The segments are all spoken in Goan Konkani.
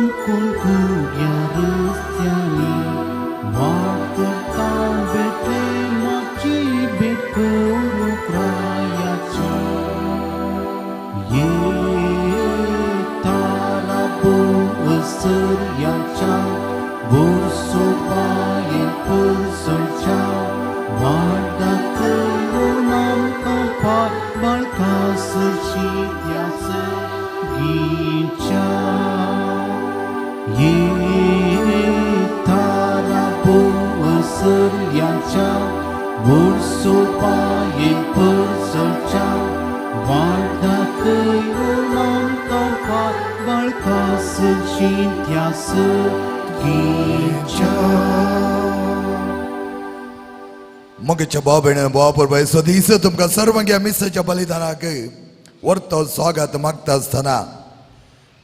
हुडकून कुग्या रस्त्यांनी वाट करता बेथलेमाची भेट करूंक रायाची. ये तारा बोसर्याच्या बोरसोपायेन पुरसोच्या वाट दाखोवन आमकां पाट बाळका शिद्या सगीच्या. ये तारा बोसर्याच्या बोरसोपायेन पुरसोच्या वाट दाखोवन आमकां पाट बाळका शिद्या सगीच्या. मोगेच्या भाव भयणीनो, भाव परबाय, सदीस तुमकां सर्वांक ह्या मिसाच्या बलिदानाक वर्तो स्वागत मागता आसतना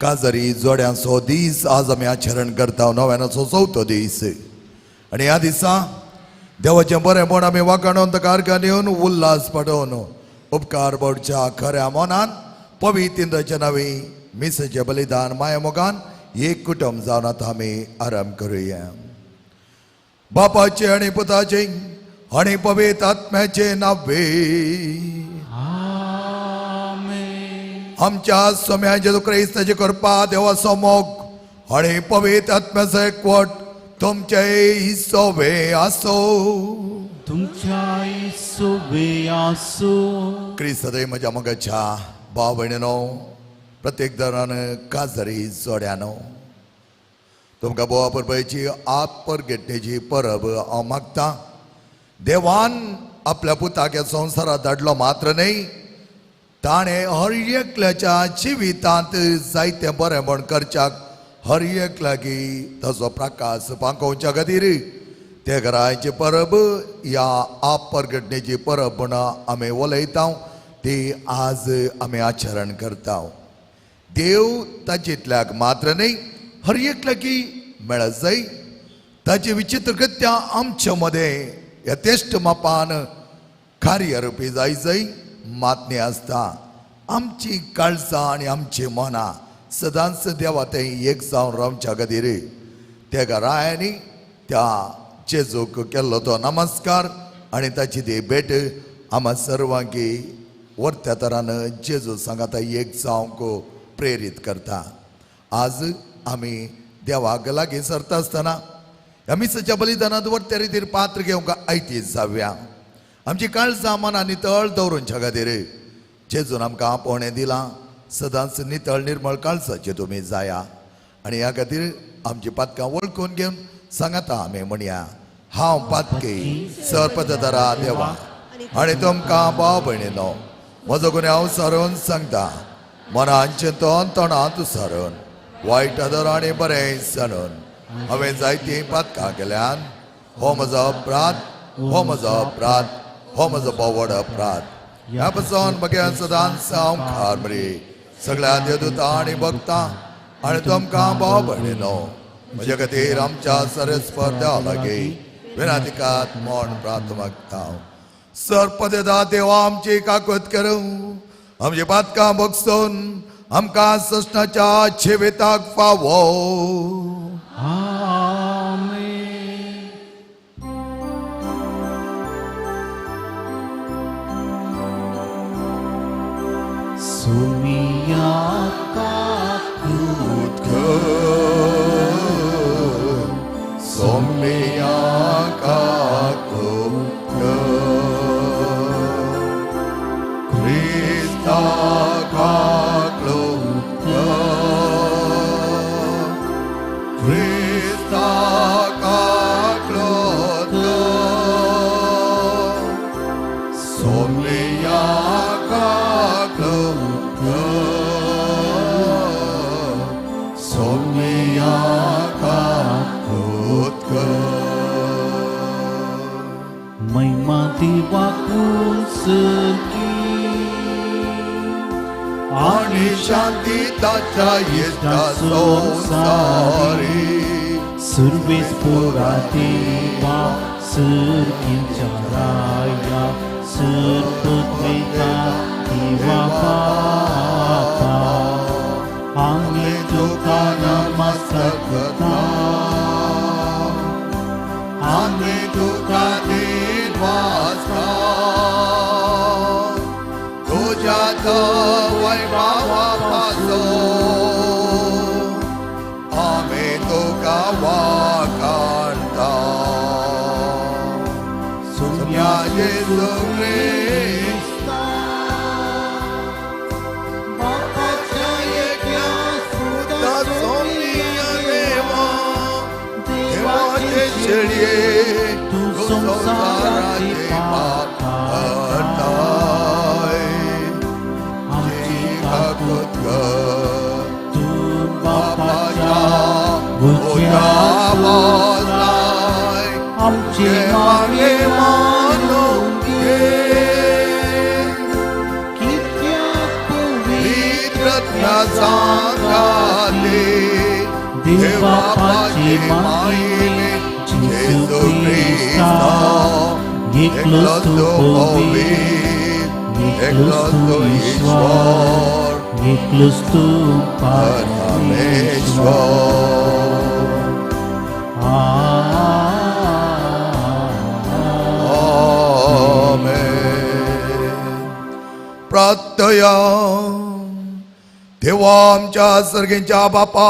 काजरी जोड्यांचो दीस आज आमी आचरण करता, नव्यानाचो चवथो दीस. आनी ह्या दिसा देवाचें बरेंपण आमी वाखाणून ताका अर्गां दिवन उल्हास पाठोवन उपकार पडच्या खऱ्या मनान पवित्र इंद्राच्या नांवी मिसाचें बलिदान माया मोगान एक कुटुंब जावन आतां आमी आराम करुया. बापाचे आनी पुताचे आनी पवित्र आत्म्याचे नावे. आमेन. आमच्या स्वाम्या जेजू क्रिस्ताची कृपा, देवाचो मोग आनी पवित्र आत्म्याचो एकवट तुमचे सोवे आसो. तुमच्या सोबे आसो. क्रिस्त म्हज्या मोगाच्या भाव भयणीनो, प्रत्येक दरान काजरी जोड्यानो, तुमकां बोवा परबेची आप परगेटणेची परब हांव मागता. देवान आपल्या पुताक ह्या संवसारात धाडलो मात्र न्हय, ताणें हर एकल्याच्या जिवितांत जायतें बरेंपण करच्याक हर एकल्याकी ताचो प्रकाश पांकोवच्या खातीर ते घरांची परब ह्या आप परगटणेची परब म्हण आमी उलयता, ती आज आमी आचरण करता. देव ताचेंतल्याक मात्र न्हय, हर एकल्याकी मेळत जाय. ताची विचित्र कृत्यां आमचे मदें यथेश्ट मापान कार्यरुपी जाय जाय मातणी आसता. आमची काळजां आनी आमची मनां सदांच देवा तें एक जावन रावच्या खातीर त्या घरांनी त्या जेजूक केल्लो तो नमस्कार आनी ताची ती भेट आमा सर्वांकी वर्त्या तरान जेजू सांगाता एक जावंक प्रेरीत करता. आज आमी देवाक लागीं सरता आसतना ह्या मिसाच्या बलिदानांत वर्त्या रितीर पात्र घेवंक आयती जावया. आमची काळजां मनां नितळ दवरूंच्या खातीर जेजून आमकां आपोवणें दिलां, सदांच नितळ निर्मळ काळजाचे तुमी जाया. आनी ह्या खातीर आमची पातकां वळखून घेवन सांगाता आमी म्हणया, हांव पातकी सरपदरा देवा आनी तुमकां भाव भयणीनो म्हजो गुन्यांव सारून सांगता. मनान चिंतून तोंडांत सारून वायट आदर आनी बरें सांडून हांवें जायतीं पातकां केल्यान. हो म्हजो अपराध, हो म्हजो अपराध, हो म्हजो बोवड अपराध. ह्या पसून म्हगे सदांच हांव खार मरी सगळ्या देवदूतां आनी भक्तां आनी तुमकां भाव भयणीनो म्हज्या खातीर आमच्या सरस्पर देवा लागीं विनातिकात म्हण प्रार्थ मागता. सरपदेदा देवा आमची काकूत करूं, आमची पातकां बगसून आमकां सस्नाच्या जिविताक फावो. आमेन. सोमिया काकूत सोम्या काकूत क्रिस्ता काकूत क्रिस्ता काकूत सोम्या काकूत सोम्या काकूत. महिमा देवाकून सरकी आणि शांती ताच्या इश्टा संसारी. सुर्वेस पुरा देवा सरकीच्या राया सरपत्वेता देवा बापा आमी तुका नमस्कार करता, आमी तुका दिनवासता, तुज्या वैभवा पासून आमी तुका वाखाणता. सोम्या जेजू क्रिस्ता, बापाच्या एकल्या सुता सोम्या देवा, देवाचे शेळये, तूं तूं संवसाराचे संवसाराचे पाप पाप हरताय. आमची काकूत कर, तूं बापाच्या बापाच्या उज्या उज्या बसलाय, आमचे मागे मागे मानून घे. कित्याक पवित्रत्या सांगाते, देवबापाचे देवापाचे मायेने मायेने जेजू जेजू क्रिस्ता, क्रिस्ता, एकलोच एकलोच तूं तूं पवित्र, पवित्र, एकलोच एकलोच तूं तूं ईश्वर, ईश्वर, एकलोच तूं परमेश्वर. परमेश्वर. आमेन. प्रार्थया. देवा आमच्या सर्गींच्या बापा,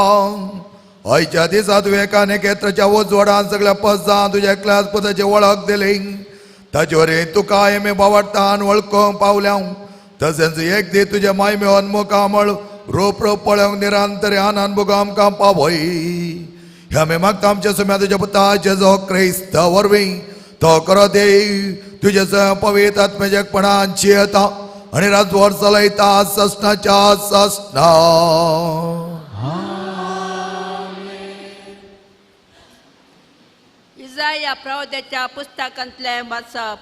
आयच्या दिसा तुवें एकान एकत्राच्या उजवाडान सगळ्या पसां तुज्या एकल्याच पुताची वळख दिली, ताचे वरवीं तुका आमी बावडतान वळखूंक पावल्या. तशेंच एक दीस तुज्या मायमे अनमुखामळ रूप रूप पळोवंक निरंतर आनंद भोग आमकां पावय. ह्या आमी मागता आमच्या सुम्या तुज्या पुता जेजो क्रिस्त वरवीं. तो करो देव तुज्या पवित्र आत्म्याच्या एकपणान जियेता आनी राजवार चलयता ससनाच्या ससना. इजाया प्रवद्याच्या पुस्तकांतलें वाचप.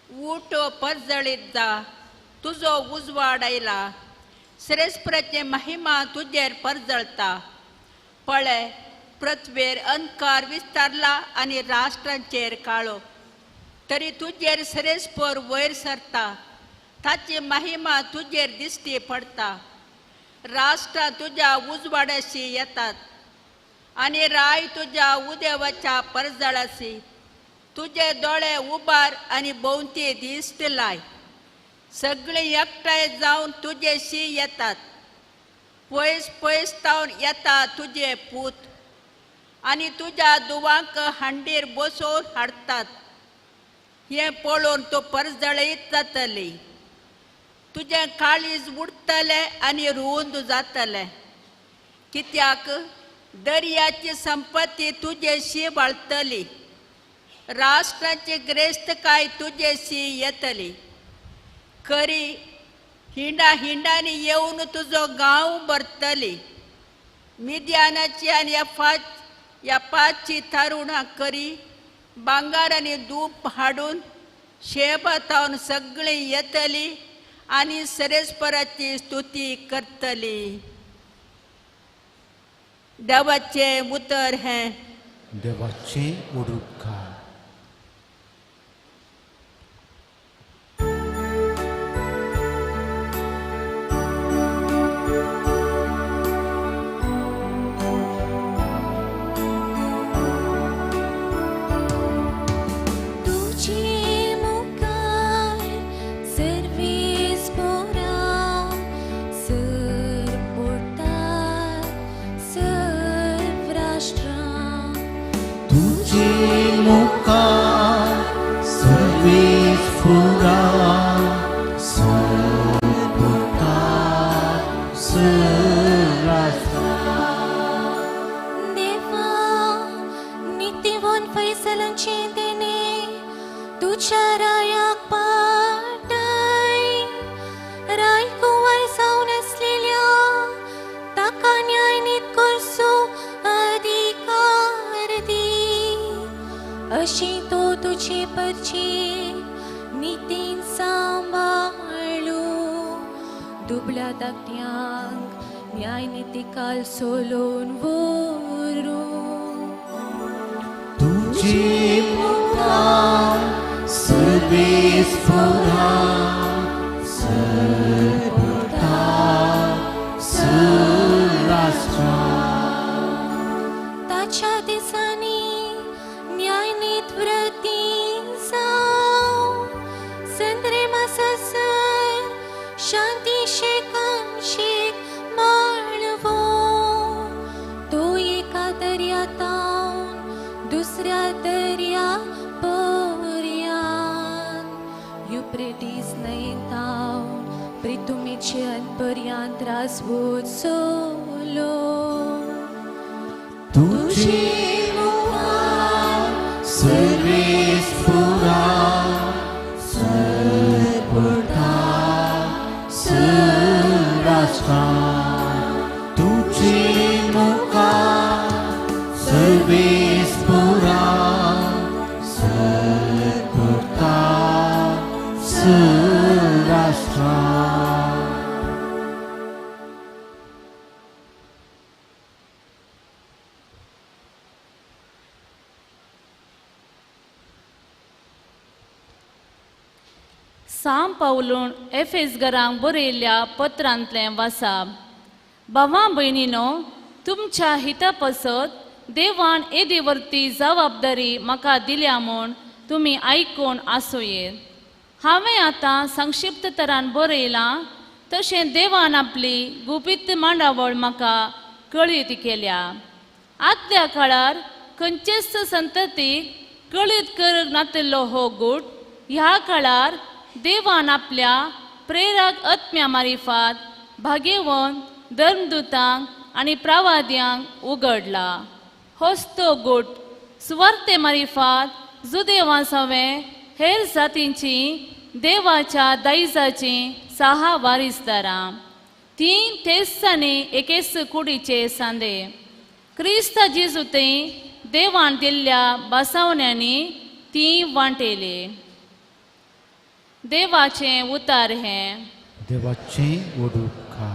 उठ, परजळीत जा, तुजो उजवाड आयला, श्रेस्पराची महिमा तुजेर परजळता. पळय, पृथ्वेर अंधकार विस्तारला आनी राष्ट्रांचेर काळो, तरी तुजेर श्रेस्पर वयर सरता, ताची महिमा तुजेर दिश्टी पडता. राष्ट्रां तुज्या उजवाडाशी येतात आनी राय तुज्या उदेवाच्या परजळाशी. तुजे दोळे उबार आनी भोंवती दिश्ट लाय, सगळीं एकठांय जावन तुजेशी येतात. पयस पयस तावन येता तुजे पूत आनी तुज्या दुवांक हांडीर बसोवन हाडटात. हें पळोवन तूं परजळीत जातली, तुजें काळीज उडटलें आनी रुंद जातलें. कित्याक दर्याची संपत्ती तुजेशी वाळटली, राष्ट्राची गिरेस्तकाय तुजेशी येतली. खरी हिंडा हिंडांनी येवन तुजो गांव भरतली. मिद्यानाची आनी यपाची तरुणां करी भांगर आनी धूप हाडून शेबातावन सगळीं येतली आनी सरेस्पराची स्तुती करतली. देवाचें उतर हें. देवाचे उडुपकार. तुझे मुखार सर्वीस पोरा सर पोटार सर्व राष्ट्रां. तुझे मुखार सर्वीस पुरा सरपोटा सराष्ट्रा. देवा नितीवन फैसलांची देणे तुझ्या रायाक पाटय. राय कुंवर जावन आसलेल्या ताका न्याय नीत करचो अधिकार दी. अशी तो तुझे परची नितीन सांबाळू. दुबळ्या धाकट्यांक न्याय नितीकाल सोलोवन व्हरू. तुझे मुखार सर्वीस पुरा सरपोटा सराष्ट्रा. ताच्या दिसांनी न्यायनीत व्रती जावं संद्रे मासासर शांती शेकांशीक माळवो तो एका दर्यातावन दुसऱ्या दर्या पर्यान युप्रेटीस न्हंयेंतावन प्रितुमीचे अनपर्यान त्रास वचलो. तुझे मुखार सर्वेस पुरा सरपटा सराष्ट्रा तुझे मुखार सर्वेस पुरा सरपटा सराष्ट्रा. साम पावलून एफेसगरांक बरयल्ल्या पत्रांतलें वासाप. भावा भयणीनो, तुमच्या हिता पासत देवान येदी वरती जबाबदारी म्हाका दिल्या म्हूण तुमी आयकून आसूं येत. हांवें आतां संक्षिप्त तरान बरयलां तशें देवान आपली गुपीत मांडावळ म्हाका कळीत केल्या. आदल्या काळार खंयचेच संततीक कळीत करूंक नातिल्लो हो गूट ह्या काळार देवान आपल्या प्रेरक आत्म्या मारिफात भागेवन धर्मदूतांक आनी प्रवाद्यांक उगडला. होच तो गूट सुवार्ते मारिफात जुदेवां सवें हेर जातींची देवाच्या दायजाची सहा वारिसदारां तीं तेच आनी एकेच कुडीचे सांदे. क्रिस्ता जेजू थंय देवान दिल्ल्या बसावण्यांनी तीं वांटेली. देवाचें उतार हें. देवाचें उडुका.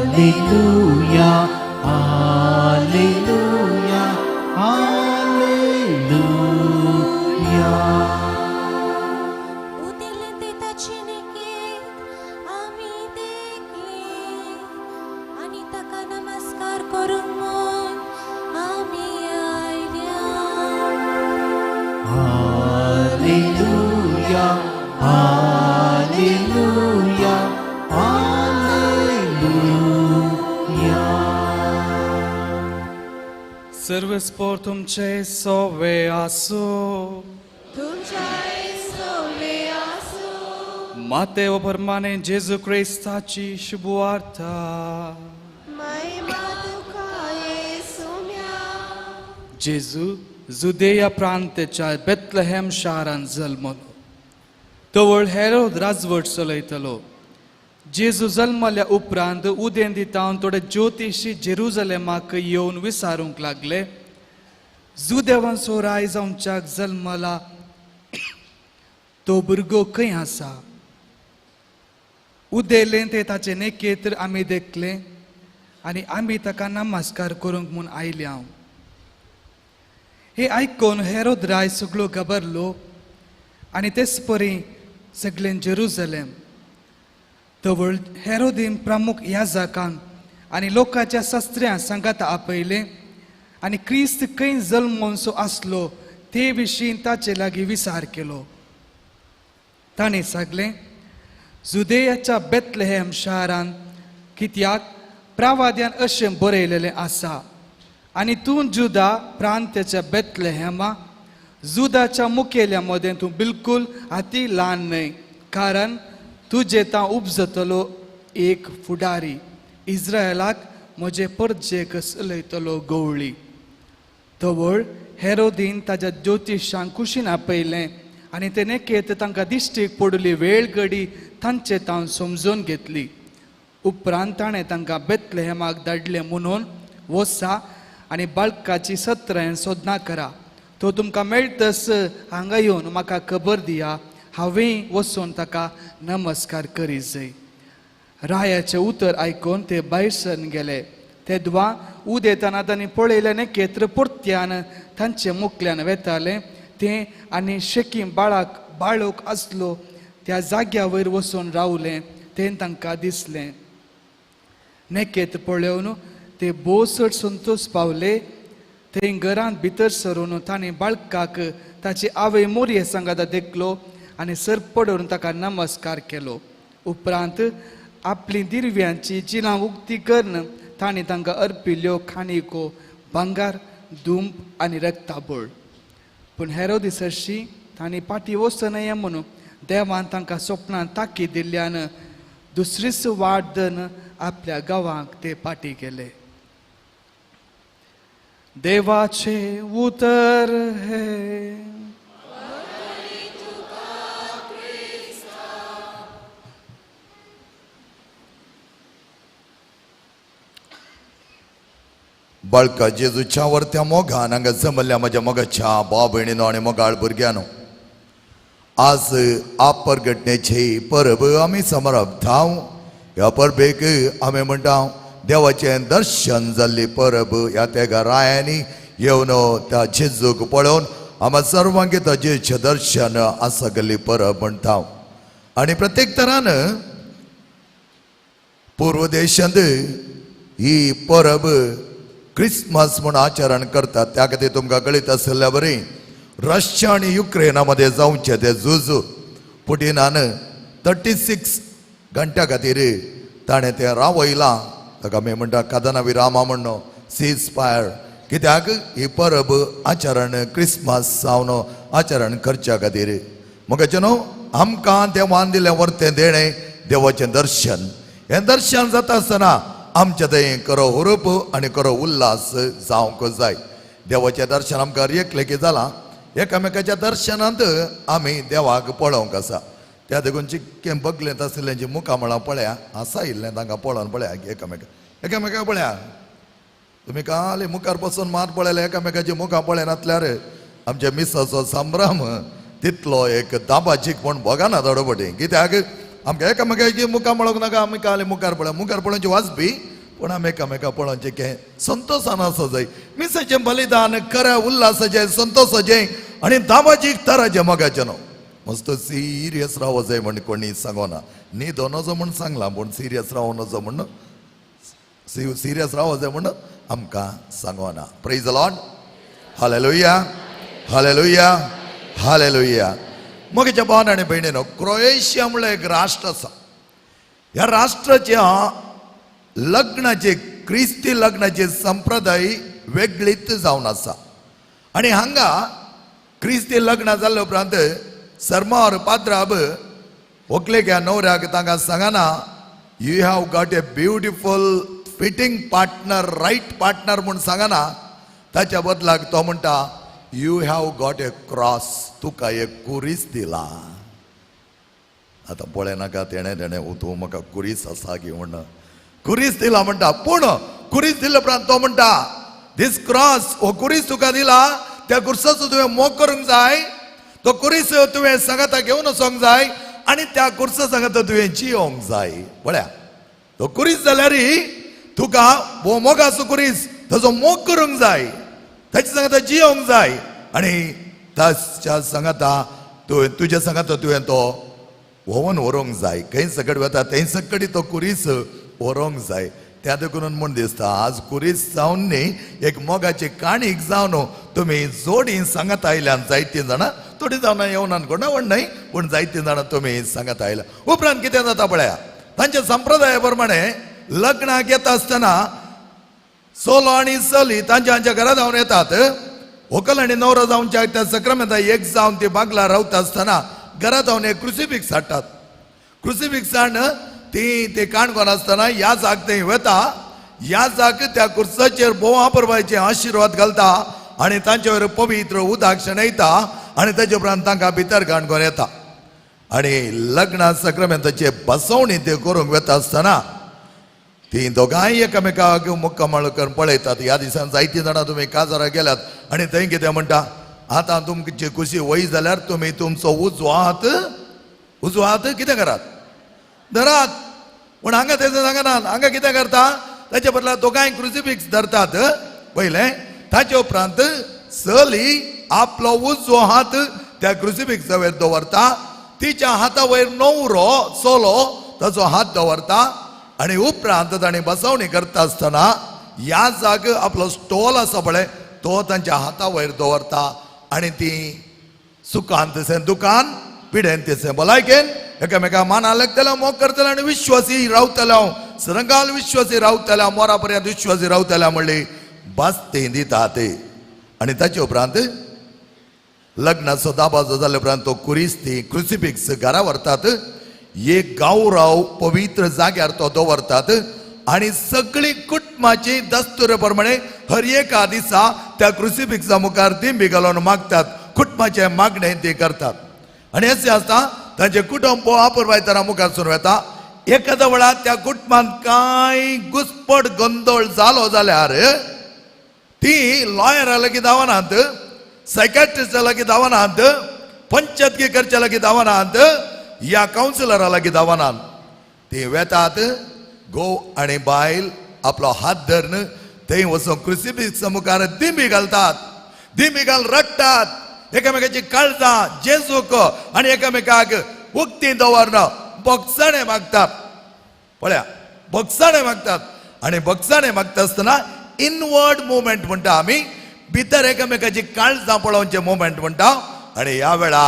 Alleluia, Alleluia, Alleluia. उदेलें ते ताचे नेकेत आमी देखले आनी ताका नमस्कार करूंक म्हूण आमी आयल्या. Alleluia, Alleluia, Alleluia. सर्वस्पोर तुमचे सोवे आसो. मातेव परमाने जेजू क्रिस्ताची शुभवार्ता. जेजू जुदेया प्रांताच्या बेथलेहेम शारांत जल्मलो. तवळ हेरोद राजवट चलयतलो. जेजू जल्मल्या उपरांत उदेंती तावन थोडे ज्योतिशी जेरुजलेमाक येवन विचारूंक लागले, जुदेवांचो राय जावच्याक जल्मला तो भुरगो खंय आसा? उदेलें ते ताचें नेकेत्र आमी देखलें आनी आमी ताका नमस्कार करूंक म्हूण आयले हांव. हे आयकून हेरोद राय सगळो घाबरलो आनी तेच परी सगळें जेरुजलेम. तवळ हेरोदीन प्रमुख याजकांक आनी लोकांच्या शास्त्र्यां सांगाता आपयलें आनी क्रिस्त खंय जल्मोनसो आसलो ते विशीं ताचे लागीं विचार केलो. ताणें सांगलें, जुदेयाच्या बेथलेहेम शारांत, कित्याक प्रावाद्यान अशें बरयलेलें आसा, आनी तूं जुदा प्रांताच्या बेथलेहेमा जुदाच्या मुखेल्या मदें तूं बिलकूल अती ल्हान न्हय, कारण तुजें तां उपजतलो एक फुडारी इस्रायलाक म्हजे परजेक चलयतलो गवळी. तवळ हेरोदीन ताज्या ज्योतिशांक कुशीन आपयलें आनी ते नेकेत तांकां दिश्टीक पडली वेळ घडी तांचे तावन समजून घेतली. उपरांत ताणें तांकां बेथलेहेमाक धाडलें म्हणून वसा आनी बाळकाची सत्रायन सोदना करा, तो तुमकां मेळटस हांगा येवन म्हाका खबर दिया, हांवें वचून ताका नमस्कार करी जाय. रायाचें उतर आयकून ते भायर सरून गेले. तेदवा उदेतना तांणी पळयलें नेकेत्र परत्यान तांचे मुखल्यान वेतालें तें आनी शेकीम बाळाक बाळोक आसलो त्या जाग्या वयर वचून रावलें तें तांकां दिसलें. नेकेत पळोवन ते भोव चड संतोश पावले. ते घरांत भितर सरून तांणी बाळकाक ताची आवय मोरये सांगाता देखलो आनी सर पडून ताका नमस्कार केलो. उपरांत आपली दिरव्यांची जिलां उक्ती करून तांणी तांकां अर्पिल्ल्यो खाणिको भांगार दुंप आनी रक्ताबळ. पूण हेरोदीस हरशीं तांणी पाटी वचनये म्हणून देवान तांकां सपनान ताकीद दिल्ल्यान दुसरीच वाट धरून आपल्या गांवांक ते पाटी गेले. देवाचे उतर हे. बाळका जेजूच्या वरत्या मोगान हांगा जमल्ल्या म्हज्या मोगाच्या भाव भयणीनो आनी मोगाळ भुरग्यानो, आज आपरगटणेची परब आमी समारंभ. ह्या परबेक आमी म्हणटा देवाचें दर्शन जाल्ली परब. ह्या त्या रायांनी येवन त्या जेजूक पळोवन आमा सर्वांक त्या जेजूचें दर्शन आसा गेल्ली परब म्हणटा. आनी प्रत्येक तरान पूर्व देशांत ही परब क्रिसमस म्हूण आचरण करतात. त्या खातीर तुमकां कळीत आशिल्ल्या बरी रशिया आनी युक्रेना मदें जावचें तें झूज पुटिनान 36 घंट्या खातीर ताणें तें रावयलां. ताका आमी म्हणटा कदना विरामा म्हणून सीज फायर. कित्याक ही परब आचरण क्रिसमस जावन आचरण करच्या खातीर. मगाचें न्हू आमकां देवान दिलें वर्तें देणें देवाचें दर्शन. हें दर्शन जाता आसतना आमच्या थंय खरो हुरूप आनी खरो उल्हास जावंक जाय. देवाचें दर्शन आमकां एकलें की जालां, एकामेकाच्या दर्शनांत आमी देवाक पळोवंक आसा. त्या देखून चिक्कें बगलेंत आशिल्लें जी मुखामळां पळया आसा इल्लें तांकां पळोवन पळया एकामेका एकामेकाक पळया. तुमी काल मुखार बसून मात पळयलें एकामेकाची मुखां पळयनातल्यार आमच्या मिसाचो संभ्रम तितलो एक दाबाजीक म्हूण भोगना थोडो पटी. कित्याक आमकां एकामेकाची मुखां पळोवंक नाका, आमी काल मुखार पळय मुखार पळोवची वाजपी, पूण आमी एकामेका पळोवचें की संतोशान आसा जाय. मिसाचें बलिदान खऱ्या उल्हासाचें संतोशाचें आनी दाबाजीक तराचें मोगाचें न्हू. मस्त सिरियस रावो जाय म्हण कोणी सांगोना, न्हीद नजो म्हूण सांगलां, पूण सिरियस रावो नजो म्हण सिरियस रावो जाय म्हण आमकां सांगोना. Praise Lord, hallelujah, hallelujah, hallelujah. मोगेच्या भावान आनी भयणीनो, क्रोएशिया म्हणल्यार एक राष्ट्र आसा. ह्या राष्ट्राच्या लग्नाचे क्रिस्ती लग्नाचे संप्रदाय वेगळीच जावन आसा. आनी हांगा क्रिस्ती लग्न जाल्ले उपरांत सरमार पात्राब व्हंकलेक ह्या न्हवऱ्याक तांकां सांगना, you have got a beautiful fitting partner, right partner म्हूण सांगना. ताच्या बदलाक तो म्हणटा, you have got a cross, तुका एक कुरीस दिला. आतां पळय नाका तेणें तेणें तूं म्हाका कुरीस आसा की म्हण कुरीस दिला म्हणटा. पूण कुरीस दिल्या उपरांत तो म्हणटा, दीस क्रॉस हो कुरीस तुका दिला, त्या कुर्साचो तुवें मोग करूंक जाय, तो कुरीस तुवें सांगाता घेवन वचोंक जाय आनी त्या कुर्सा सांगाता तुवें जियोंक जाय. पळया तो कुरीस जाल्यार तुका हो मोगाचो कुरीस, ताजो मोग करूंक जाय, ताच्या सांगाता जियोंक जाय आनी ताच्या सांगाता तुवें तुज्या सांगाता तुवें तो व्होवन व्हरूंक जाय. खंय सकट वता थंय सकट तो कुरीस व्हरूंक जाय. त्या देखून म्हूण दिसता आज कुरीस जावन न्ही एक मोगाची काणीक जावन तुमी जोडी सांगत आयल्यान जायतीं जाणां, थोडीं जाणां येवनान कोणा व्हड न्हय, पूण जायतीं जाणां तुमी सांगत आयल्या. उपरांत कितें जाता पळया, तांच्या संप्रदाया प्रमाणे लग्नाक येता आसतना चलो आनी चली तांच्या तांच्या घरा जावन येतात. व्हंकल आनी नवरो जावच्या त्या सक्रामेंता एक जावन ती बागला रावता आसतना घरा जावन एक क्रुसिफिक्स हाडटात. क्रुसिफिक्स हाडून ती ते काणकोण आसतना ह्या जाग थंय वता, ह्या जाग त्या कुर्साचेर भोव परबायचे आशिर्वाद घालता आनी तांचेवर पवित्र उदक शेणयता आनी ताचे उपरांत तांकां भितर काणकोण येता. आनी लग्ना सक्रामेंताचे बसवणी ते करूंक वता आसतना ती दोगांय एकामेकाक मुक्कामळ करून पळयतात. ह्या दिसान जायतीं जाणां तुमी काजाराक गेल्यात आनी थंय कितें म्हणटा, आतां तुमची खुशी वय जाल्यार तुमी तुमचो उजवो हात उजवो हात कितें करात धरात. पूण हांगा तें सांगना, हांगा कितें करता ताचे बदला दोगांय क्रुसिफिक्स धरतात पयलें, ताचे उपरांत चली आपलो उजवो हात त्या क्रुसिफिक्सा वयर दवरता, तिच्या हाता वयर न्हवरो चलो ताचो हात दवरता आनी उपरांत तांणी बसवणी करता आसतना ह्या जाग आपलो स्टॉल आसा पळय तो तांच्या हाता वयर दवरता आनी ती सुखान तशें दुकान पिडेन तशें भलायकेन एकामेका माना लागतलो, मोग करतलो आनी विश्वासी रावतलो, सरंगाल विश्वासी रावतलो, मोरा पर्यंत विश्वासी रावतलो म्हणली भास ती दिता ते. आनी ताचे उपरांत लग्नाचो दाबाजो जाल्या उपरांत तो कुरिस्ती क्रुसिफिक्स घरा व्हरतात, एक गांवराव पवित्र जाग्यार तो दवरतात आनी सगळी कुटुंबाची दस्तुरे प्रमाणे हर एका दिसा त्या क्रुसिफिक्सा मुखार दिंबी घालून मागतात, कुटुंबाचे मागणें ते करतात. आनी अशें आसता तांचे कुटुंब आपुरबायतना मुखार सुरू येता. एखाद्या वेळार त्या कुटुंबांत कांय घुसपट गोंदळ जालो जाल्यार ती लॉयरा लागीं धांवनात, सायकाट्रिस्टा लागीं धांवनात, पंचायतकी करच्या लागीं धांवनात, ह्या कावन्सिलरा लागीं धांवनात. ती वेतात घोव आनी बायल आपलो हात धरून थंय वचून क्रुसिफिक्सा मुखार दिंबी घालतात, दिंबी घाल रडटात, एकामेकाची काळजां जेजूक आनी एकामेकाक उक्ती दवरन बगसाणे मागतात. पळया बगसाणे मागतात आनी बगसाणे मागता आसतना इनवर्ड मुवमेंट म्हणटा आमी, भितर एकामेकाची काळजां पळोवचें मुवमेंट म्हणटा. आनी ह्या वेळा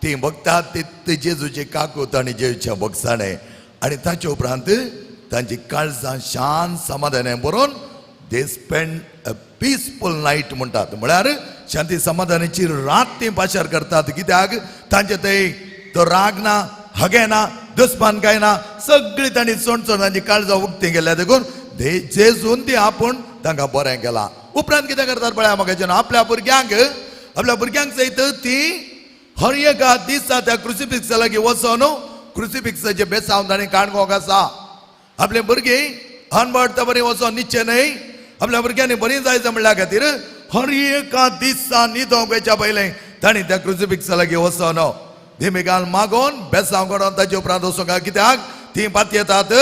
ती बगतात ती जेजूची काकूत आनी जेजूचें बगसाणे आनी ताचे उपरांत तांची काळजां शांत समाधानान बरोवन they spend a peaceful night म्हणटात, म्हळ्यार शांती समाधानाची रात ती पाशार करतात. कित्याक तांचे थंय तो राग ना, हगे ना, दुस्मान काय ना, सगळी तांणी चोणचोण तांची काळजां उक्ती गेल्या देखून जेजून ती आपूण तांकां बरें केलां. उपरांत कितें करतात पळया म्हाका आपल्या भुरग्यांक, आपल्या भुरग्यांक सयत ती हर एका दिसा त्या क्रुसिफिक्सा लागीं वचोन क्रुसिफिक्साचे बेसांव तांणी काणकोक आसा. आपले भुरगीं अनबडता बरी वचोन निच्चे न्हय, आपल्या भुरग्यांनी बरी जायचं म्हणल्या खातीर हर एका दिसा न्हिदोंक वयच्या पयलें तांणी त्या क्रुसिफिक्सा लागीं वचोन दिमी घाल मागोन बेसांव काडून ताचे उपरांत वचोंक. कित्याक ती पातयेतात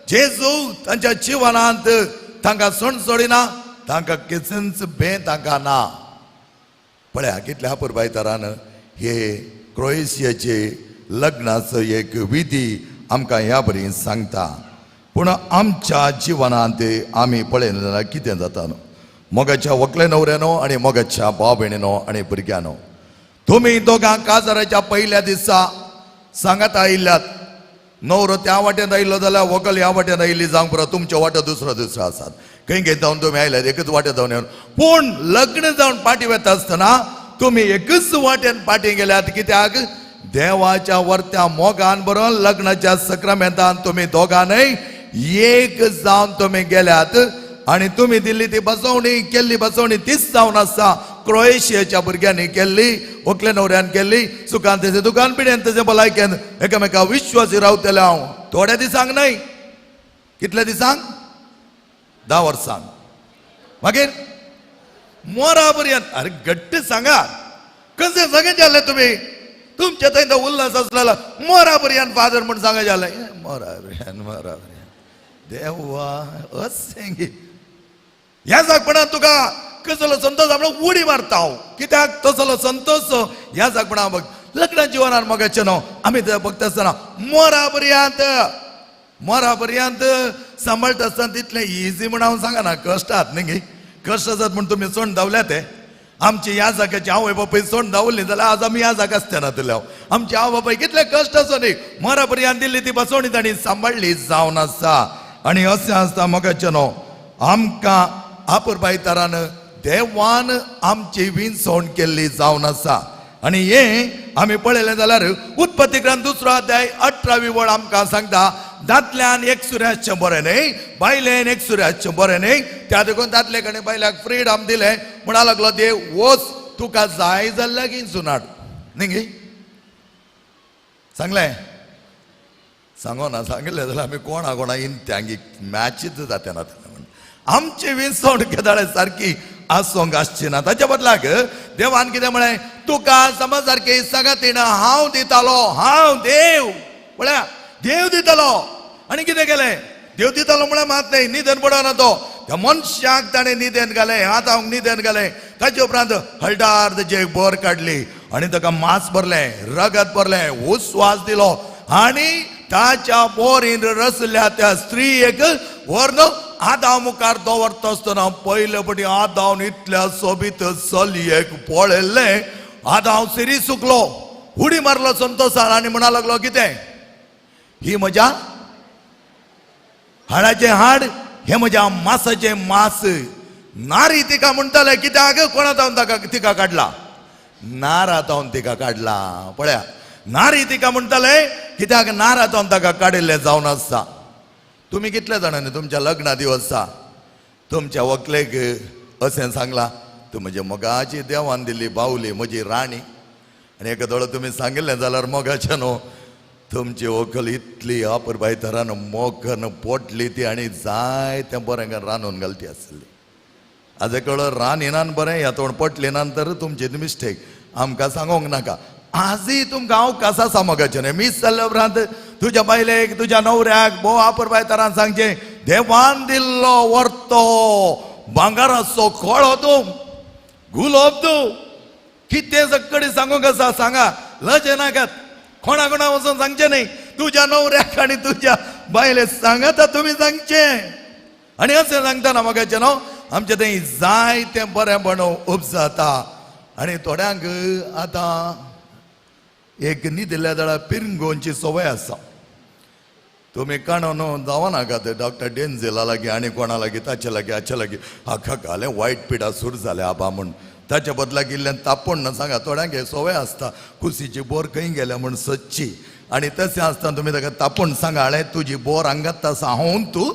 जेजू तांच्या जिवनांत तांकां सण सोडिना, तांकां कितूच भें तांकां ना. पळया कितल्या पुरबायतारान हे क्रोएशियाचे लग्नाचो एक विधी आमकां ह्या बरी सांगता. पूण आमच्या जिवनांत आमी पळयलें जाल्यार कितें जाता न्हू, मोगाच्या व्हंकले न्हवऱ्यानो आनी मोगाच्या भाव भयणीनो आनी भुरग्यांनो, तुमी दोगां काजाराच्या पयल्या दिसा सांगात आयिल्ल्यात. न्हवरो त्या वाटेन आयिल्लो जाल्यार व्हंकल ह्या वाटेन आयिल्ली जावंक पुरो, तुमच्यो वाटो दुसरो दुसरो आसात, खंय खंय जावन तुमी आयल्यात, एकच वाटेन जावन येवन. पूण लग्न जावन पाटी वता आसतना तुमी एकच वाटेन पाटी गेल्यात. कित्याक देवाच्या वर्त्या मोगान बरोवन लग्नाच्या सक्रामेंतान तुमी दोगांनय एक जावन तुमी गेल्यात आनी तुमी दिल्ली ती बसवणी केल्ली बसवणी तीच जावन आसा. क्रोएशियाच्या भुरग्यांनी केल्ली, व्हंकले न्हवऱ्यान केल्ली, सुखान तेजें दुकान पिड्यान तेजें भलायकेन एकामेका विश्वासी रावतले हांव. थोड्या दिसांक न्हय, कितल्या दिसांक? 10 वर्सांक. मागीर मोरा पर्यंत. अरे घट्ट सांगा कशें सगळें जालें तुमी, तुमच्या थंय तो उल्हास आसलेलो मोरा पर्यंत फादर म्हूण सांगा जालें. मोरा पर्यंत, मोरा पर्यंत देवा अशें गे ह्या जागपणान तुका कसलो संतोष म्हणून उडी मारता हांव. कित्याक तसलो संतोष ह्या जागपणा बघ लग्न जिवनान मोगाचें न्हू आमी ते बघता आसतना मोरा पर्यंत, मोरा पर्यंत सांबाळटा आसतना तितलें इजी म्हूण हांव सांगना. कश्ट आहात न्ही गे, कश्ट आसात म्हूण तुमी सोण धांवल्या ते. आमची ह्या जाग्याची आवय बापूय सोण धांवली जाल्यार आज आमी ह्या जागा आसतना तुल्या. आमची आवय बापूय कितले कश्ट आसो न्ही, मोरा पर्यंत दिल्ली ती बसवणी तांणी सांबाळ्ळी जावन आसा. आनी अशें आसता मोगाचें न्हू आमकां आपुरबायतारान देवान आमची विंचवण केल्ली जावन आसा. आनी हें आमी पळयलें जाल्यार उत्पत्ती ग्रंथ 2 अध्याय 18वी वळ आमकां सांगता, दादल्यान एक सुर्याचें बरें न्हय, बायलेन एक सुर्याचें बरें न्हय, त्या देखून दादले कडेन बायलाक फ्रीडम दिलें. म्हणा लागलो देव वच तुका जाय जाल्यार सुनाड न्ही गे. सांगलें सांगो ना, सांगिल्लें जाल्यार आमी कोणा कोणा इंत्यांगी मॅचीच जाते ना. आमची विंचवण केदाळे सारकी आसूंक आसची ना. ताच्या बदलाक देवान कितें म्हळें, तुका समज सारकी सगळ्या हांव दितालो, हांव देव पळया देव दितालो. आनी कितें केलें, देव दितालो म्हळ्यार मात न्हय, निधन पडना तो, त्या मनशाक ताणें निदेन घालें, हातांक निदेन घालें. ताचे उपरांत हळदार ताची एक बोर काडली आनी ताका मांस भरलें, रगत भरलें, उस्वास दिलो आनी ताच्या बोरीन रचल्या त्या स्त्रीयेक व्हरून आदाव मुखार दवरता आसतना पयले पटी आदावन इतल्या सोबीत चलयेक पळयल्लें. आदाव सिरी सुकलो, उडी मारलो संतोसान आनी म्हणा लागलो कितें, ही म्हज्या हाडाचें हाड, हें म्हज्या मासाचें मास. नारी तिका म्हणटाले कित्याक, कोणा जावन ताका तिका काडला, नारा जावन तिका काडला. पळया, नारी तिका म्हणटाले कित्याक, नारा जावन ताका काडिल्लें जावन आसता. तुमी कितले जाणांनी तुमच्या लग्ना दिवसा तुमच्या व्हंकलेक अशें सांगलां, तूं म्हज्या मोगाची देवान दिल्ली बावली, म्हजी राणी. आनी एका दोळो तुमी सांगिल्लें जाल्यार मोगाचें न्हू, तुमची व्हंकल इतली अपुरबाय तरान मोगन पोटली ती आनी जाय तें बरें रांदून घालती आसली. आज कळो रांदिनान बरें ह्या तोंड पटली ना तर तुमची मिस्टेक, आमकां सांगूंक नाका. आजय तुमकां अवकाश आसा मोगाचें न्हय. मीस जाल्ल्या उपरांत तुज्या बायलेक तुज्या न्हवऱ्याक भोव अपुरबाय तरान सांगचें, देवान दिल्लो वर्तो भांगराचो कळो तूं, गुलोब तूं, कितें सगळें सांगूंक आसा सांगा, लजे नाकात, कोणा कोणा वचून सांगचें न्हय. तुज्या न्हवऱ्याक आनी तुज्या बायले सांगाता तुमी सांगचें. आनी अशें सांगतना मोगाचें न्हू आमचें थंय जायतें बरेंपण उपजाता. आनी थोड्यांक आतां एक न्हिदिल्ल्या जाल्यार पिरंगोवची संवय आसा. तुमी काणून जावनाकात डॉक्टर डेन्झेला लागीं आनी कोणा लागीं, ताचे लागीं हाचे लागीं, हाका घालें वायट पिडा सुरू जाल्या आबा म्हूण. ताच्या बदलाक इल्लें तापोवन ना सांगा. थोड्यांक हे संवय आसता, कुशीची बोर खंय गेल्या म्हूण सदची. आनी तशें आसतना तुमी ताका तापोवन सांगा, हाणें तुजी बोर हांगात आसा, हांव तूं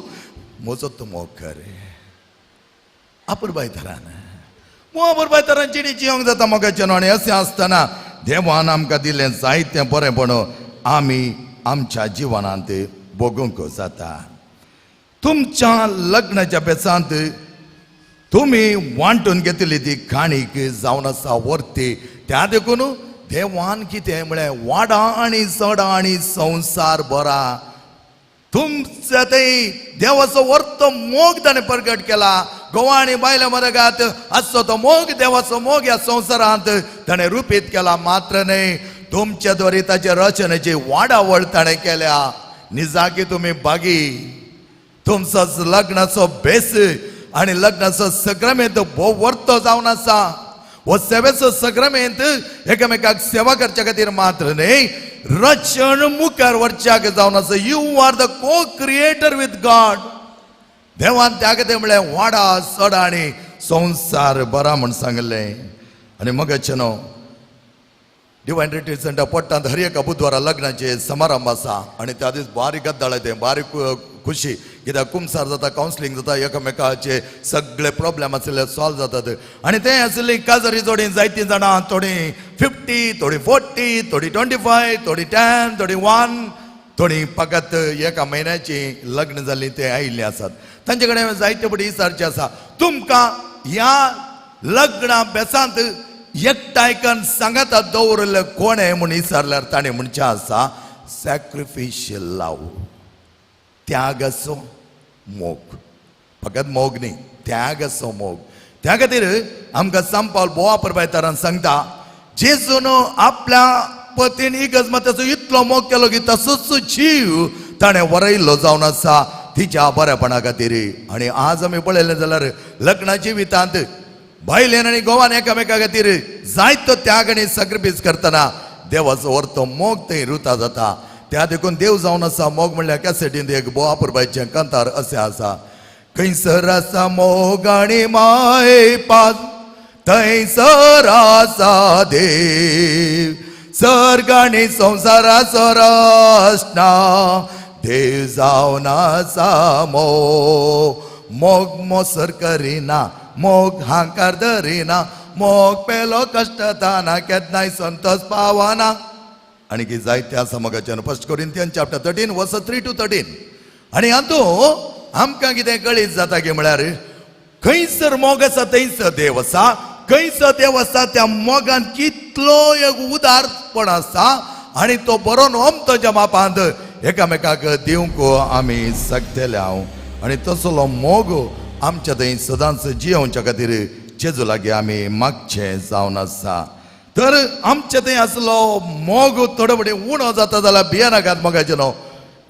म्हजो तूं मोग कर. अपुरबाय तरान अपुरबाय तरान जिणी जिवंक जाता मोगाचें न्हू. आनी अशें आसतना देवान आमकां दिल्लें जायतें बरेंपण आमी आमच्या जिवनांत भोगूंक जाता. तुमच्या लग्नाच्या बेसांत तुमी वांटून घेतली ती काणीक जावन आसा वर्ती. त्या देखून देवान कितें म्हळें, वाडा आनी चडा आनी संवसार बरा. तुमच्या थंय देवाचो वर्तो मोग ताणें प्रगट केला. गोवा आनी बायल्या मदगात आसचो तो मोग, देवाचो मोग ह्या संवसारांत ताणें रुपीत केला. मात्र न्हय, तुमच्या द्वारे ताचे रचनेची वाडावळ ताणें केल्या. निजाकी तुमी बागी, तुमचो लग्नाचो बेस आनी लग्नाचो सक्रमेंत भोव वर्तो जावन आसा. हो सेवेचो सक्रमेंत एकामेकाक सेवा करच्या खातीर मात्र न्हय, रचण मुखार वरच्याक जावन आसा. You are the co creator with God. देवान त्या खातीर म्हळें वाडा चडा आनी संवसार बरा म्हूण सांगलें. आनी मगाचें न्हू डिवायन रिट्रीट सेंटर पोट्टांत हर एका बुधवारा लग्नाचे समारंभ आसा. आनी त्या दीस बारीक गद्दाळ तें, बारीक खुशी, कित्याक कुमसार जाता, कावन्सिलींग जाता, एकामेकाचे सगळे प्रॉब्लेम आशिल्ले सॉल्व जातात. आनी तें आशिल्ली काजरी जोडी जायतीं जाणां, थोडीं 50, थोडीं 40, थोडीं 25, थोडीं 10, थोडीं 1, थोडीं फकत एका म्हयन्याची लग्न जाल्लीं ते आयिल्लीं आसात. तांचे कडेन जायते पटी विचारचें आसा, तुमकां ह्या लग्ना बेसांत एकठांयकन सांगाता दवरिल्लें कोणें म्हूण विचारल्यार ताणें म्हणचें आसा, सॅक्रिफिशियल लव, त्यागाचो मोग. फकत मोग न्ही, त्यागाचो मोग. त्या खातीर आमकां सांपाल बोवा परबायतारान सांगता, जेजून आपल्या पतीन इगर्ज माताचो इतलो मोग केलो की तसोच जीव ताणें वरयल्लो जावन आसा तिच्या बरेपणा खातीर. आनी आज आमी पळयलें जाल्यार लग्ना जिवितांत बायलेन आनी घोवान एकामेका खातीर जायतो त्याग आनी सॅक्रिफायस करतना देवाचो वर्तो मोग थंय रुता जाता. त्या देखून देव जावन आसा मोग म्हणल्यार कॅसेटींत एक बोवा पुरबायचें कांतार अशें आसा, खंयसर आसा मोग आनी मायपास थंयसर आसा देव, सर्ग आनी संवसाराचो रचना देव जावन आसा मोग. मोग मोसर करिना, मोग हांकार धरिना, मोग पेलो कश्टताना केन्नाय संतोष पावना. आनी की जायते आसा मोगाच्यान. फर्स्ट कोरिंथियन चॅप्टर 13 वर्स 3 to 13. आनी हातूंत आमकां कितें कळीत जाता की म्हळ्यार खंयसर मोग आसा थंयसर देव आसा, खंयसर देव आसा त्या मोगान कितलो एक उदारपण आसा आनी तो बरो अमतोच्या मापांत एकामेकाक दिवंक आमी शकतले हांव. आनी तसलो मोग आमच्या थंय सदांच जियोवच्या खातीर जेजू लागीं आमी मागचें जावन आसा. तर आमच्या थंय आसलो मोग थोडे फुडें उणो जाता जाल्यार भियेनाकात मोगाचें न्हू.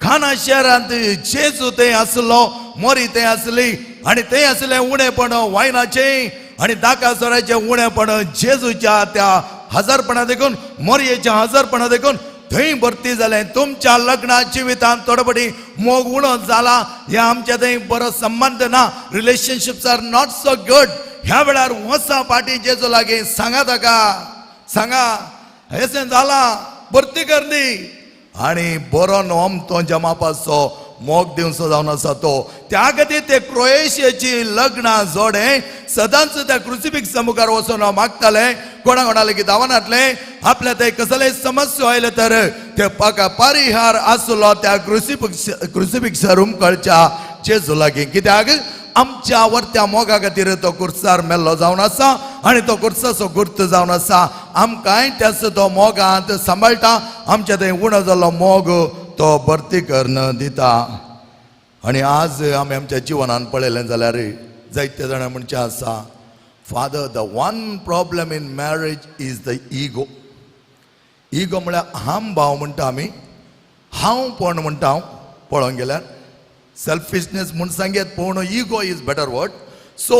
खाना शहरांत जेजू थंय आसलो, मोरी थंय आसली आनी थंय आसलें उणेपण वायनाचें आनी दाकासोराचें उणेपण जेजूच्या त्या हजारपणा देखून, मोरयेच्या हजारपणा देखून थंय भरती जालें. तुमच्या लग्ना जिवितांत थोडे फावटी मोग उणो जाला, ह्या आमच्या थंय बरो संबंद ना, relationships are not so good. ह्या वेळार वसा फाटीं जेजू लागीं, सांगा ताका, सांगा अशें जाला, भरती कर दी आनी बरो नोम तो जमापाचो मोग दिवचो जावन आसा तो. त्या खातीर ते क्रोएशियाची लग्नां जोडे सदांच त्या क्रुसिफिक्सा मुखार वचून मागताले, कोणा कोणा लेगीत दावनातले आपल्या ते कसलेय समस्या आयले तर ते पाका परिहार आसलो त्या क्रुसिफिक्सार उमकळच्या जेजू लागीं. कित्याक आमच्या वरत्या मोगा खातीर तो कुर्सार मेल्लो जावन आसा आनी तो कुर्साचो गुर्त जावन आसा. आमकांय त्याचो तो मोगांत सांबाळटा, आमच्या थंय उणो जाल्लो मोग तो भरती करून दिता. आनी आज आमी आमच्या जिवनान पळयलें जाल्यार जायते जाणां म्हणचें आसा, Father, the one problem in marriage is the ego. Ego म्हळ्यार हांव भाव म्हणटा आमी, हांव पण म्हणटा हांव. पळोवंक गेल्यार सेल्फिशनेस म्हूण सांगेत, पूण ego is better word. So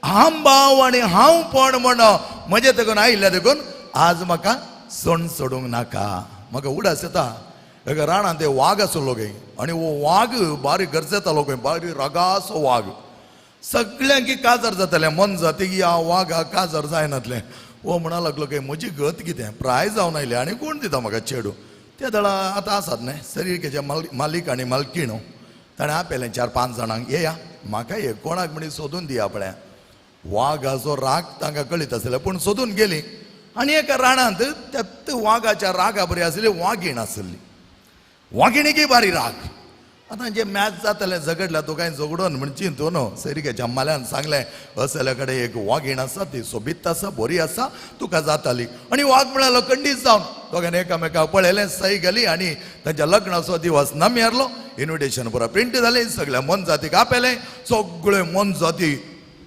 हांव भाव आनी हांव पण म्हण म्हजें देखून आयिल्लें देखून आज म्हाका सण सोडूंक नाका. म्हाका उडास येता एका रानांत ते वाग आसलो खंय आनी हो वाग बारीक गरजेतालो खंय, बारीक रागाचो वाग. सगळ्यांकी काजार जातालें, मन जाती की ह्या वागा काजार जायनातलें. हो म्हणा लागलो काय म्हजी गत कितें, प्राय जावन आयली आनी कोण दिता म्हाका चेडूं. ते दळा आतां आसात न्हय सरीकेचे मालीक आनी मालकीण, ताणें आपयलें 4-5 जाणांक, येया म्हाका एक कोणाक म्हणी सोदून दिया पळया. वागाचो राग तांकां कळीत आसलें पूण सोदून गेली आनी एका रानांत त्या वागाच्या रागा बरी आसली वागीण आसली, वागिणीकी बारी राग. आतां जे मॅच जातलें झगडल्या तूं कांय झगडोन म्हण चिंतू न्हू. सैरिकेच्या माल्यान सांगलें असल्या कडेन एक वागीण आसा, ती सोबीत आसा, बरी आसा, तुका जाताली. आनी वाग म्हणालो खंडीत जावन. दोगांनी एकामेकाक पळयलें, सही घाली आनी तांच्या लग्नाचो दिवस नमयारलो. इन्विटेशन पुरो प्रिंट जालें, सगळ्या मोनजातीक आपयलें, सगळे मोनजाती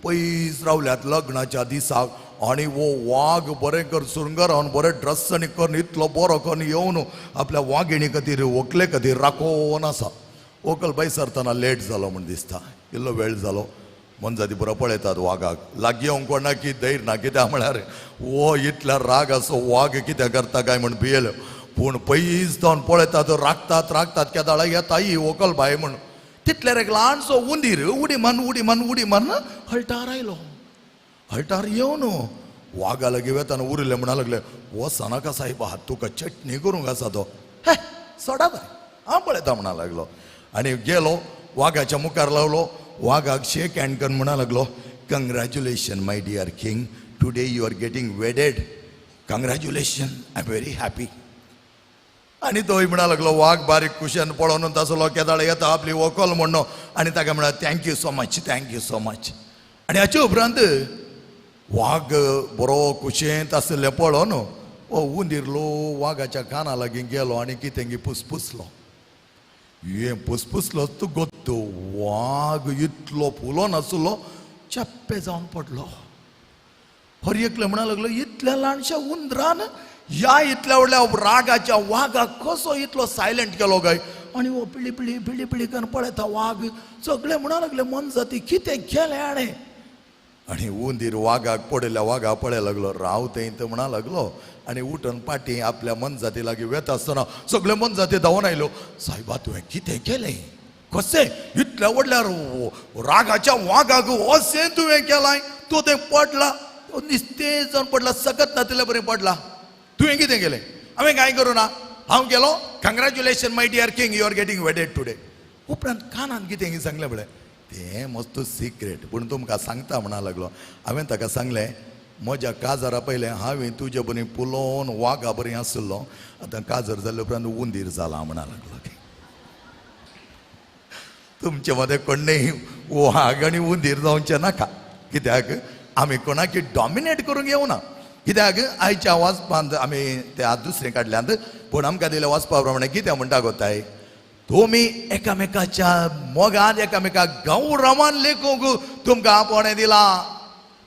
पयस रावल्यात लग्नाच्या दिसाक. आनी हो वाग बरें कर सुरंगारावन बरें ड्रेस आनी करून इतलो बरो करून येवन आपल्या वागिणी खातीर व्हंकले खातीर राखोवन आसा. व्हंकल बाय सरतना लेट जालो म्हूण दिसता, इल्लो वेळ जालो. मोनजाती पुरो पळयतात वागाक, लागीं येवंक कोणाक की धैर्य ना, कित्याक म्हळ्यार हो इतल्या राग असो वाग कितें करता काय म्हूण भियेलो. पूण पयस जावन पळयतात, राखतात राखतात, केदाळा येता ही व्हंकल बाय म्हूण. तितल्यार एक ल्हानसो उंदीर उडी मारून उडी मारून उडी मारून हळटार आयलो. हळटार येवन वागा लागीं वेताना उरिल्ले म्हणा लागले, वचनाका सायबा, तुका चटणी करूंक आसा तो. हे सोडा बाय, हांव पळयता म्हणा लागलो. आनी गेलो वागाच्या मुखार लावलो, वागाक शेक हँड करून म्हणा लागलो, congratulation my dear king, today you are getting wedded, congratulation, I am very happy. आनी तोय म्हणा लागलो वाग बारीक कुशन पळोवन तासलो केदाळ येता आपली व्हंकल म्हणून. आनी ताका म्हणा thank you so much, thank you so much. आनी हाचे उपरांत वाग बरो कुशेंत आशिल्लें पळोवन हो उंदीरलो वागाच्या काना लागीं गेलो आनी कितें पुसपुसलो. हें पुसपुसलो तूं गोत्तो वाग इतलो फुलो नासलो चप्पे जावन पडलो. हर एकले म्हणा लागलो इतल्या ल्हानशा उंदरान ह्या इतल्या व्हडल्या रागाच्या वागाक कसो इतलो सायलंट केलो काय. आनी हो पिळी पिळी पिळी पिळी करून पळयता वाग, सगळे म्हणा लागले मोनजाती कितें केलें हाणें. आनी उंदीर वागाक पडिल्ल्या वागा पळय लागलो, राव थंय थंय म्हणा लागलो. आनी उठून पाटी आपल्या मोनजाती लागीं वेता आसतना सगळे मोनजाती धांवून आयलो, सायबा तुवें कितें केलें, कशें इतल्या व्हडल्या रागाच्या वागाक अशें तुवें केलां, तूं थंय पडला, तो निस्तेज जावन पडला, सकत नातिल्ले बरें पडला, तुवें कितें केलें? हांवें कांय करूं ना, हांव गेलो, congratulation my dear king, you are getting wedded today. उपरांत कानान कितें सांगलें पळय, तें मस्त सिक्रेट पूण तुमकां सांगता म्हणा लागलो. हांवें ताका सांगलें म्हज्या काजारा पयलें हांवें तुजे बरी पुलोवन वागा बरी आशिल्लो, आतां काजार जाल्ले उपरांत उंदीर जाला म्हणा लागलो. तुमचे मदें कोणूय वाग आनी उंदीर जावचें नाका, कित्याक आमी कोणाक डॉमिनेट करूंक येवना. कित्याक आयच्या वाचपांत आमी ते आज दुसरें काडल्यांत, पूण आमकां दिल्या वाचपा प्रमाणे कितें म्हणटा गोताय, तुमी एकामेकाच्या मोगान एकामेकाक गौरवान लेखूंक तुमकां आपोवणें दिलां.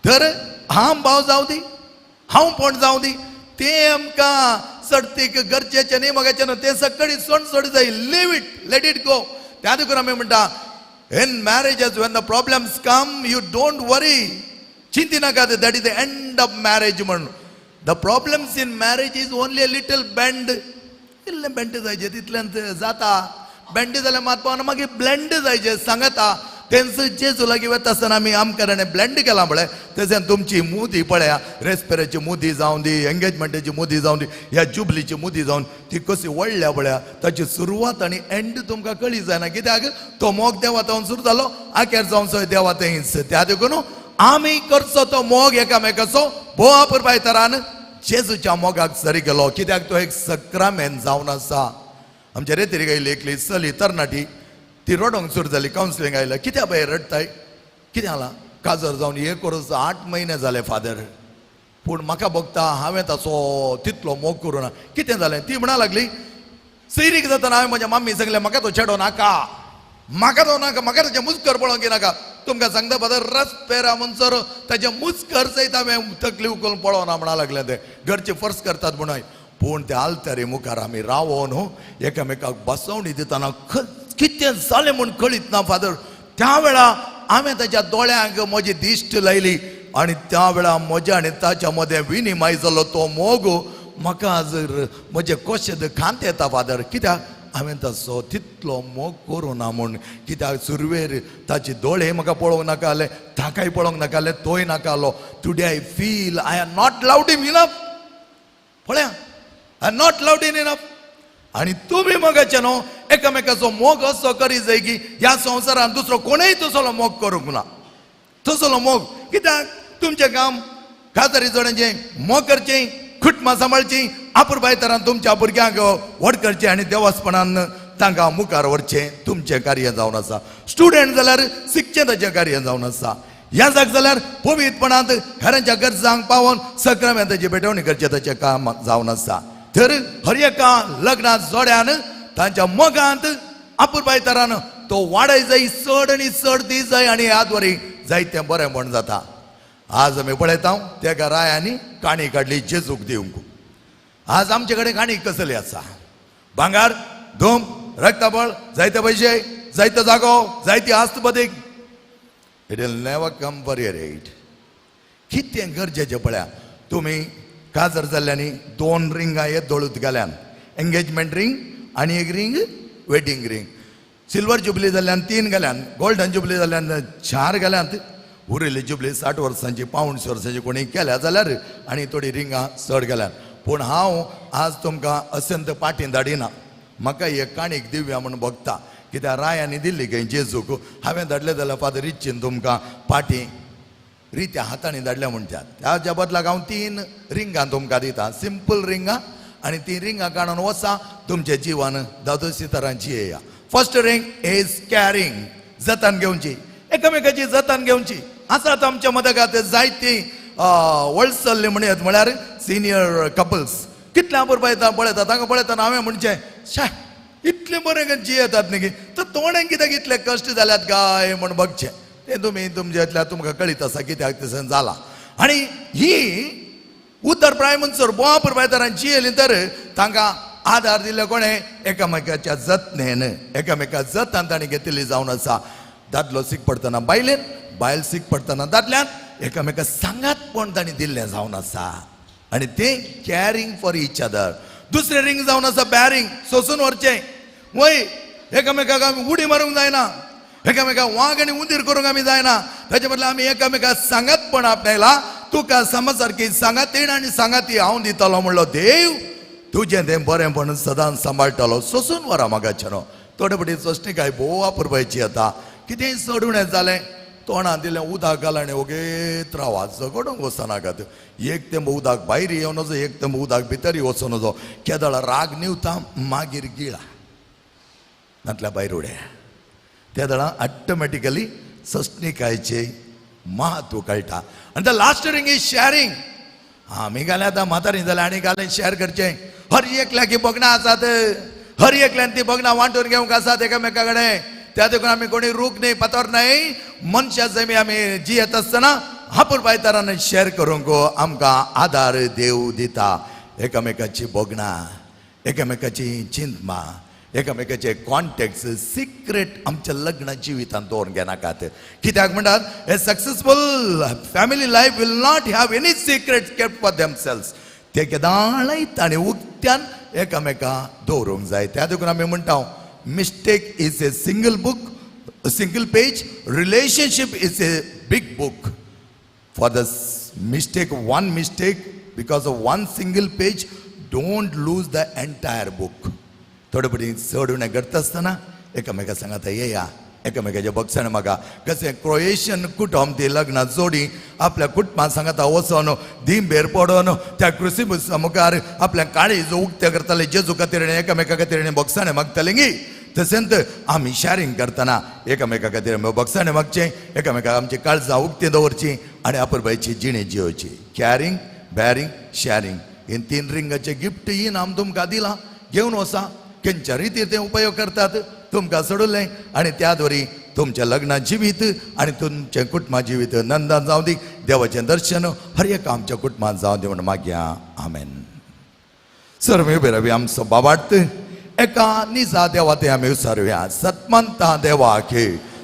तर हांव भाव जावं दी, हांव पण जावं दी, तें आमकां चडतीक गरजेचें न्ही मोगाचें न्हू, तें सगळी सोड सोड जाय. Leave it, let it go. त्या देखून आमी म्हणटा, in marriages when the problems come you don't worry, चिंती नाकात, that is the end of marriage म्हणून. The problems in marriage is only a little bend. इल्लें बेंड जायचें तितल्यान जाता. बेंड जाल्यार मात पावना, मागीर ब्लेंड जायचें सांगता. तेंच जेजू लागीं वता आसतना आमी आमकां ताणें ब्लेंड केलां पळय, तेच्यान तुमची मुदी पळया, रेस्पेराची मुदी जावं दी, एंगेजमेंटाची मुदी जावं दी, ह्या जुबलीची मुदी जावन ती कशी व्हडल्या पळया, ताची सुरवात आनी एंड तुमकां कळी जायना. कित्याक तो मोग देवा जावन सुरू जालो, आखेर जावन सय देवा थंयच. त्या देखून आमी करचो तो मोग एकामेकाचो भोव पुरपाय तरान जेजूच्या मोगाक सरी गेलो. कित्याक तो एक सक्रामेन जावन आसा. आमच्या रेतीर आयली एकली चली तरणाटी, ती रडोंक सुरू जाली. कावन्सिलींग आयल्या, कित्याक बाय रडटाय, कितें जालां? काजर जावन एक वर्स 8 म्हयने जाले फादर, पूण म्हाका भोगता हांवें ताचो तितलो मोग करूं ना. कितें जालें? ती म्हणा लागली, सैरीक जातना हांवें म्हज्या मम्मी सांगलें, म्हाका तो चेडो नाका, म्हाका तो नाका, म्हाका ताचें मुस्कर पळोवंक नाका. तुमकां सांगता फादर, रस पेरा म्हणसर ताचें मुस्कर सयत हांवें तकली उखलून पळोवना म्हणा लागलें. ते घरचे फर्स करतात म्हणून, पूण त्या आल्तारी मुखार आमी रावोन एकामेकाक बसवणी दितना कितें जालें म्हूण कळीत ना फादर. त्या वेळा हांवें ताच्या दोळ्यांक म्हजी दिश्ट लायली आनी त्या वेळा म्हज्या आनी ताच्या मदें विनिमय जालो तो मोग म्हाका जर म्हजे कोशेद खांत येता फादर. कित्याक हांवें ताचो तितलो मोग करूं ना म्हूण. कित्याक सुरवेर ताचे दोळे म्हाका पळोवंक नाका जाले, ताकाय पळोवंक नाका जालें, तोय नाका जालो. Today I feel I have not loved him enough. पळया, I have not loved him enough. आनी तुमी मोगाचे न्हू एकामेकाचो मोग असो करी जाय की ह्या संवसारान दुसरो कोणूय तसलो मोग करूंक ना, तसलो मोग. कित्याक तुमचें काम काजारी जोड्यांचें मोग करचें, कुटुंबां सांबाळचीं, आपुरबाय तरान तुमच्या भुरग्यांक व्हड करचें आनी देवासपणान तांकां मुखार व्हरचें तुमचें कार्य जावन आसा. स्टुडंट जाल्यार शिकचें ताचें कार्य जावन आसा. ह्या जाग जाल्यार पवित्रपणांत हेरांच्या गरजांक पावोवन सक्रामेंताची भेटवणी करचें ताचें काम जावन आसा. तर हर एका लग्ना जोड्यान तांच्या मोगांत आपुरबाय तरान तो वाडय जाय, चड आनी चड दी जाय आनी ह्या द्वारे जायतें बरें म्हण जाता. आज आमी पळयता तेका रायांनी काणी काडली जेजूक दिवंक. आज आमचे कडेन काणी कसली आसा? भांगार, धूम, रक्तबळ, जायते पयशे, जायतो जागो, जायती आस्त बदीक. It will never come for your aid. कितें गरजेचें पळया, तुमी काजर जाल्ल्यांनी 2 रिंगां येत दोळूत घाल्यान, एंगेजमेंट रिंग आनी एक ring wedding ring. Silver jubilee जाल्ल्यान 3 घाल्यान, गोल्डन जुबली जाल्ल्यान 4 घाल्यात, उरिल्ली जुबली 60 वर्सांची 75 वर्सांची कोणी केल्या जाल्यार आनी थोडी रिंगां चड घाल्यान. पूण हांव आज तुमकां अत्यंत पाटीं धाडिना, म्हाका एक काणीक दिवया म्हूण भोगता. कित्याक रायांनी दिल्ली खंय जेजूक, हांवें धाडलें जाल्यार फादर इच्छीन तुमकां पाटीं रित्या हातांनी धाडल्या म्हणटात. त्याच्या बदलाक हांव 3 रिंगां तुमकां दिता, सिंपल रिंगां, आनी ती रिंगां काडून वचा तुमचें जिवन दादोशी तरांची येया. फर्स्ट रिंग is carrying, जतन घेवची, एकामेकाची जतन घेवची. आसात आमच्या मदगात जायती वळसल्ली म्हणयत म्हळ्यार सिनियर कपल्स, कितल्या पळयता पळयता तांकां पळयतना हांवें म्हणचें, शा इतलें बरें जियेतात न्ही, तर तोणें कित्याक इतले कश्ट जाल्यात काय म्हण बघचें. तें तुमी तुमच्या तुमकां कळीत आसा कित्याक तशें जालां. आनी ही उतर प्राय म्हणसर बोवा पुरबायतरान जियेली तर तांकां आदार दिल्ले कोणें? एकामेकाच्या जतनेन, एकामेका जतान तांणी घेतिल्ली जावन आसा. दादलो सीक पडटना बायलेन, बायल सीक पडटना दादल्यान, एकामेका सांगातपण तांणी दिल्लें जावन आसा. आनी तें कॅरींग फॉर इच अदर. दुसरें रिंग जावन आसा बॅरींग, सोसून व्हरचें. वय एकामेकाक आमी उडी मारूंक जायना, एकामेकाक वाग आनी उंदीर करूंक आमी जायना. ताचे बदला आमी एकामेकाक सांगातपण आपणायला. तुका समज सारकी सांगातीण आनी सांगाती हांव दितलो म्हणलो देव, तुजें तें बरेंपण सदांच सांबाळटलो. सोसून व्हरा म्हाका न्हू. थोडे फावटी सोंसणीकाय भोव वापरपाची येता. कितेंय चड उणें जालें तोंडान दिलें उदक घाल आनी ओगेत रावा, झगडूंक वचनाकात. एक तेंब उदक भायर येवं नजो, एक तेंब उदक भितर वचूं नजो. केदळा राग निवता मागीर गिळा, नातल्या भायर उडया. त्या दळा ऑटोमॅटिकली सस्निकायचे महत्व कळटा. आनी the last ring is sharing. आमी घाले आतां म्हातारी जाल्यार आनी घालें शेअर करचें. हर एकल्याक भोगणां आसात, हर एकल्यान ती भगणां वांटून घेवंक आसात एकामेका कडेन. त्या देखून आमी कोणी रूख न्ही, फातर न्हय, मनशा जमी आमी जियेत आसतना हापुरपायतारान शेअर करूंक आमकां आदार देव दिता. एकामेकाची भोगणां, एकामेकाची चिंतमां, एकामेकाचे कॉन्टेक्ट सिक्रेट आमच्या लग्न जिवितांत दवरून घेनाकात. कित्याक म्हणटात, a successful family life will not have any secret kept for themselves. ते केदाळय ताणें उक्त्यान एकामेका दवरूंक जाय. त्या देखून आमी म्हणटा, mistake is a single book, single page, relationship is a big book. For the mistake, one mistake, because of one single page, don't lose the entire book. थोडे पटी चड उणें करता आसतना एकामेका सांगाता येया, एकामेकाच्या बक्षाण म्हाका. कशें क्रोएशियन कुटुंब ती लग्नां जोडी आपल्या कुटुंबान सांगाता वचोन दिंबेर पडोन त्या क्रुसिबुसा मुखार आपल्या काळीज उक्तें करताले जेजू खातीर आनी एकामेका खातीर आनी बक्षाणें मागताले गी. तशेंच आमी शॅरींग करतना एकामेका खातीर बक्षाणें मागचें, एकामेकाक आमची काळजां उक्तीं दवरचीं आनी आपुरबायची जिणी जियोची. कॅरींग, बॅरींग, शॅरींग हे 3 रिंगाचे गिफ्ट येवन आम तुमकां दिलां, घेवन वसा. खंयच्या रितीर ते उपयोग करतात तुमकां सोडलें आनी त्या द्वारी तुमचें लग्न जिवीत आनी तुमचें कुटुंबा जिवीत नंदन जावं दी. देवाचें दर्शन हर एका आमच्या कुटुंबान जावं दी म्हूण मागया. आमेन. सर्व उबे रावया, आमचो बाबार्थ एका निजा देवा ते आमी विचारुया. सतमंता देवाक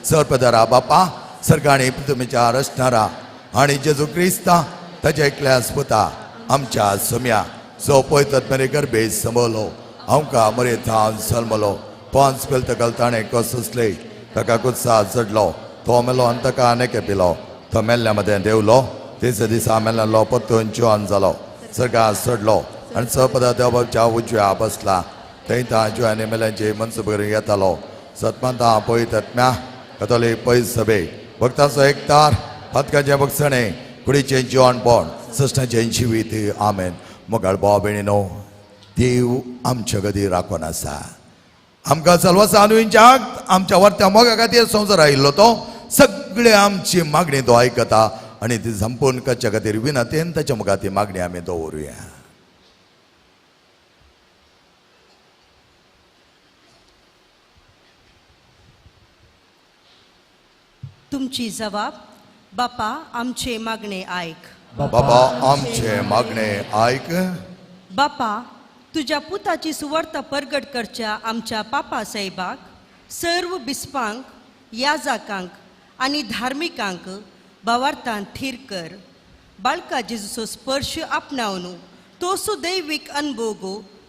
सर्पदरा बापा सरकाणी तुमच्या रचणारा आनी जेजू क्रिस्ता ताच्या एकल्या पुता आमच्या सोम्या जो पळयतात मेरे गर्भे समवलो आमकां मरे थावन जल्मलो 5 पेलतकल ताणें कसले ताका कुत्सा चडलो तो मेलो आनी ताका आनेके पिलो तो मेल्ल्या मदें देवलो तिसऱ्या दिसा मेल्लो परतून जिवन जालो सरकार चडलो आनी सपदा देवाच्या उजव्या बसला थंय ता जिवानी मेल्यांचे मनसुब करून येतालो. सतमंता पळयतात म्या कथोलीक पयस सभे भक्तांचो एकतार पातकाचें बक्षणें कुडीचें जिवनपण सृश्टाचें जिवीत. आमेन. मोगाळ भाव भयणीनो, देव आमच्या गदी राखून आसा. आमकां सलवासा अनुंच्याक आमच्या वर्त्या मोगा खातीर संवसार आयिल्लो तो सगळे आमची मागणी तो आयकता आनी ती संपूर्ण करच्या खातीर विनंतीन ताच्या मुखार ती मागणी आमी दवरुया. तुमची जबाब बापा आमचे मागणे आयक. बाबा आमचे मागणे आयक. बापा तुज्या पुताची सुवार्ता परगट करच्या आमच्या पापा साहेबाक, सर्व बिस्पांक, याजाकांक आनी धार्मिकांक भावार्थान थीर कर. बाळका जेजूचो स्पर्श आपणावन तो सुदैवीक अनभोग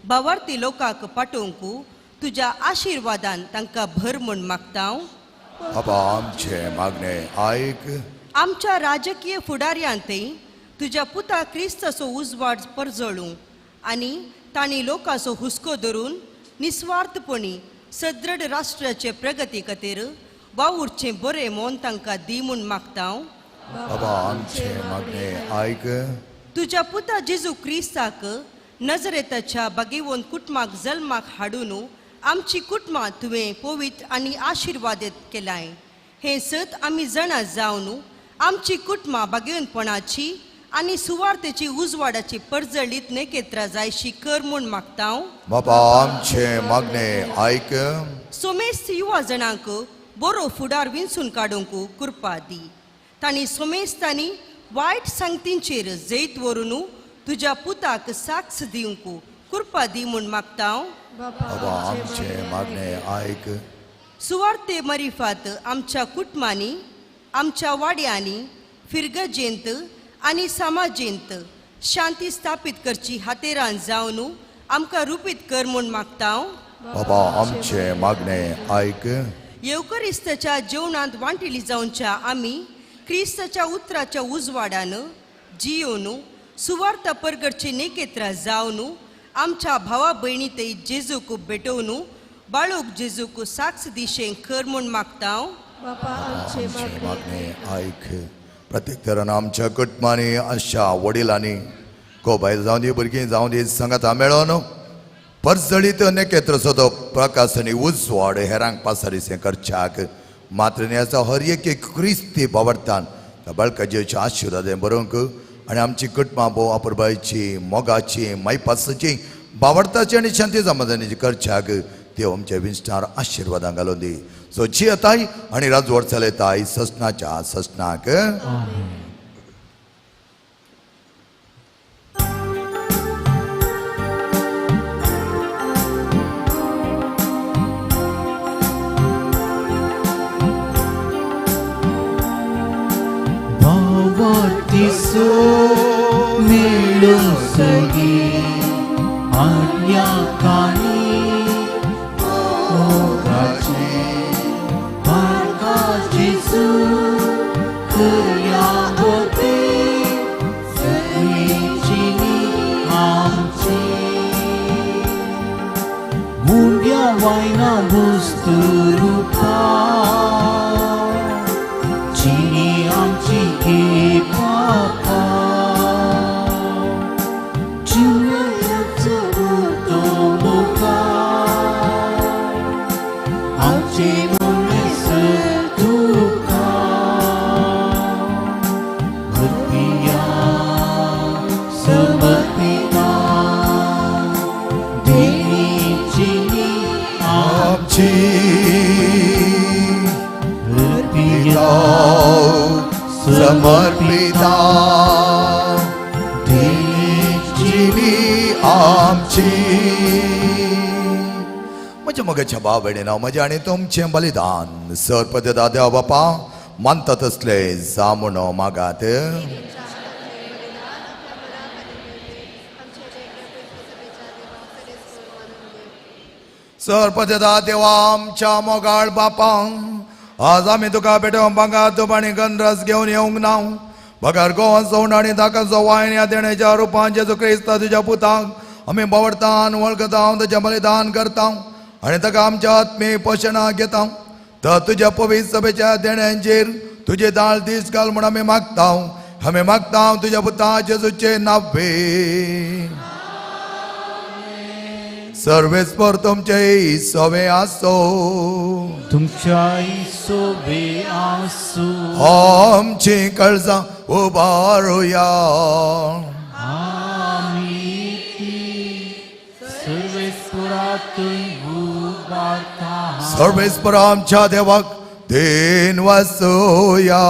भावार्थी लोकांक पाठोवंक तुज्या आशिर्वादान तांकां भर म्हूण मागता. बाबा आमचे मागणे आयक. आमच्या राजकीय फुडाऱ्यांतय तुज्या पुता क्रिस्ताचो उजवाड परजळूं आनी तांणी लोकांचो हुस्को धरून निस्वार्थपणी सदृढ राष्ट्राचे प्रगती खातीर वावुरचें बरें म्हूण तांकां दी म्हूण मागता. बाबा आमचे मागणे आयक. तुज्या पुता जेजू क्रिस्ताक नजरेताच्या बागेवन कुटुंबाक जल्माक हाडून आमची कुटुंबां तुवें पवित्र आनी आशिर्वादीत केलाय. हें सत आमी जाणा जावन आमची कुटुंबां बागेवनपणाची आनी सुवार्थेची उजवाडाची परजळीत नेकेत्रां जायशी कर म्हूण मागता. बाबा आमचे मागणे आयक. सोमेस्त युवा जणांक बरो फुडार विंचून काडूंक कृपा दी. तांणी सोमेस्तांनी वायट सांगतींचेर जैत व्हरून तुज्या पुताक साक्ष दिवंक कृपा दी म्हूण मागता. बाबा आमचे मागणे आयक. सुवार्ते मरिफात आमच्या कुटुंबांनी, आमच्या वाड्यांनी, फिरगजेंत आनी समाजेंत शांती स्थापीत करची हातेरान जावन आमकां रुपीत कर म्हूण मागता. बाबा आमचे मागणे आयक. येवकरिस्ताच्या जेवणांत वांटिली जावच्या आमी क्रिस्ताच्या उतराच्या उजवाडान जियोन सुवार्ता परगटची नेकेत्रां जावन आमच्या भावा भयणी ते जेजूक भेटोवन बाळूक जेजूक साक्ष दिशें कर म्हूण मागता. बापा आमचे मागणे आयक. प्रत्येक तरान आमच्या कुटुंबांनी अशा वडिलांनी को बायल जावं दी भुरगीं जावं दी सांगाता मेळोन परजळीत नेकेत्र सदो प्रकाश आनी उजवाड हेरांक पासारीसें करच्याक मात्र न्ही हर एक क्रिस्ती बावडतान त्या बाळकाजेचे आशिर्वाद बरोवंक आनी आमची कुटुंबां भोव आपुरबायची मोगाची मायपासाची बावडताची आनी शांती समाधानाची करच्याक देव आमच्या विंचणार आशिर्वादां घालून दी. सो जियेताय आनी राजवट चलयताय ससनाच्या ससनाक. भावार्थिसो मेळो सगी आज्ञा काणी मोगाचे बारका जेजू खऱ्या होते सगळीची आमची मुंड्या वायना वस्तू रुपा चिनी आमची गे पापा जिवयाचो तो मुखार आमचे मुळे तुका अर्पिया समर्पिता देणी चिनी आमची अर्पिया समर्पिता देणी आमची. म्हज्या मोगाच्या भाव भयणीनो, म्हजें आनी तुमचें बलिदान सरपद देवा बापा मानता तसले जामुनो मागात. सरपद देवा आमच्या मोगाळ बापा, आज आमी तुका पेटोवंक बांगात तूप आनी गंधरस घेवन येवंक ना, बगर गोवन सवंड आनी दाकाचो वायन ह्या देण्याच्या रुपान जेजू क्रिस्त तुज्या पुताक आमी बावडतान वळखता, ताचें बलिदान करता आनी ताका आमच्या आत्मीय पोशणाक घेता. तर तुज्या पवित्र सभेच्या देण्यांचेर तुजे दाळ दीस घाल म्हूण आमी मागता. आमी मागता तुज्या पुता जेजूचे नावे. सर्वेस्पर तुमचे सवे आसो, तुमच्या सोबे आसू. आमची कळजां उबारुया. आमी ती सर्वेस्परातून उबारता. सर्वेस्पर आमच्या देवाक then वासोया.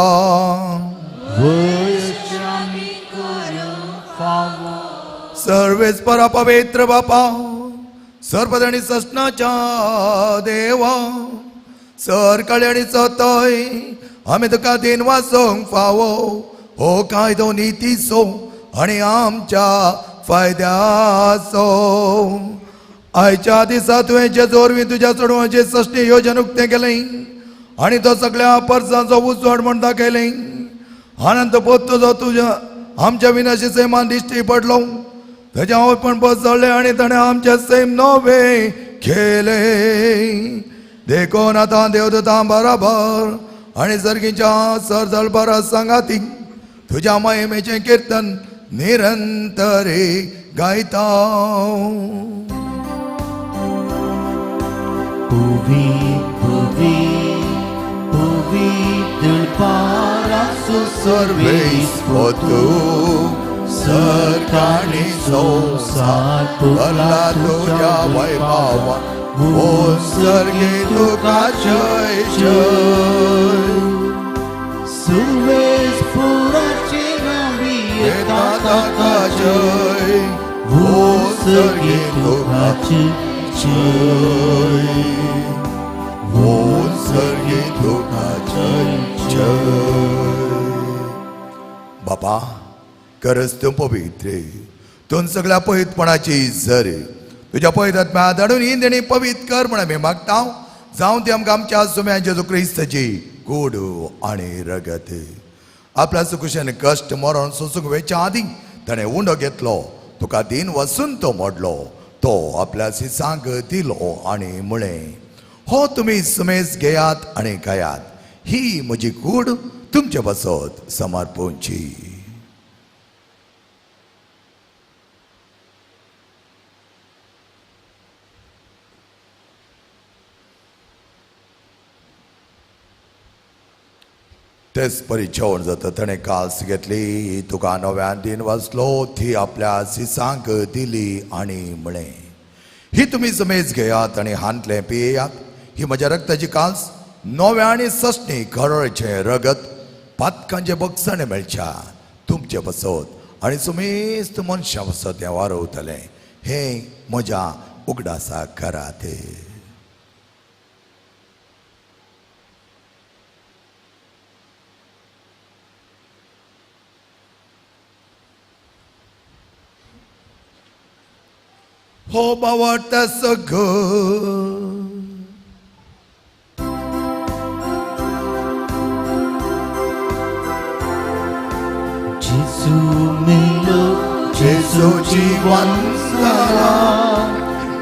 वयश्य आमी करूंक फावो. सर्वेस्पर पवित्र बापा, सर्वद आनी ससनाच्या देवा, सरकाळी आनी चतय आमी तुका then वाचोवंक फावो. हो कायदो नितीचो आनी आमच्या फायद्याचो. आयच्या दिसा तुवें जेजू वरवीं तुज्या चेडवाचें सश्टी योजन उक्तें केलें आनी तो सगळ्या परसांचो उजवाड म्हूण दाखयलें. आनंद पोत तुजो तुज्या आमच्या विनाशी सैमान दिश्टी पडलो. ताचें आवयपण बस जळ्ळें आनी ताणें आमचें सैम नवें केलें. देखून आतां देवदूतां बराबर आनी सर्गीच्या सर जळबारा सांगाती तुज्या महिमेचें किर्तन निरंतरे गायता. पुवी पुवी पुवी दळपाराचो सर्वेस्पर सरकाणी संवसार भरला तुज्या वैभवा, ओ सर्गे तुका जय जय. सर्वेस्पराचे नांवी येता ताका जय, ओ सर्गे तुका जय, ओ सर्गे तुका जय जय. बापा खरंच तूं पवित्र, तूं सगळ्या पवित्रपणाची जर तुज्या पवित्र आत्म्या धाडून ही देणी पवित्र कर म्हण आमी मागता. जावं ती आमकां आमच्या सुम्या जेजू क्रिस्ताची कूड आनी रगत. आपल्या सुकुशेन कश्ट मरण सोसूंक वेच्या आदीं ताणें उंडो घेतलो, तुका दीन वसून तो मोडलो, तो आपल्या सिसांक दिलो आनी म्हळें, हो तुमी सुमेज घेयात आनी खायात, ही म्हजी कूड तुमचे पासत समर्पूंची. तेच परी जेवण जाता ताणें कास घेतली, तुका नव्यान दिन वाचलो, ती आपल्या सिसांक दिली आनी म्हळें, ही तुमी जमेज घेयात आनी हांतलें पियेयात. ही म्हज्या रक्ताची कांस नव्या आनी ससणी घरोळचें रगत पातकांचे बगसणें मेळच्या तुमचे बसत आनी सुमेस्त मनशां बसत हें वारवतलें. हें म्हज्या उगडासा करात. हो बावटा सगळं जेजू मेलो, जेजू जिवन जाला,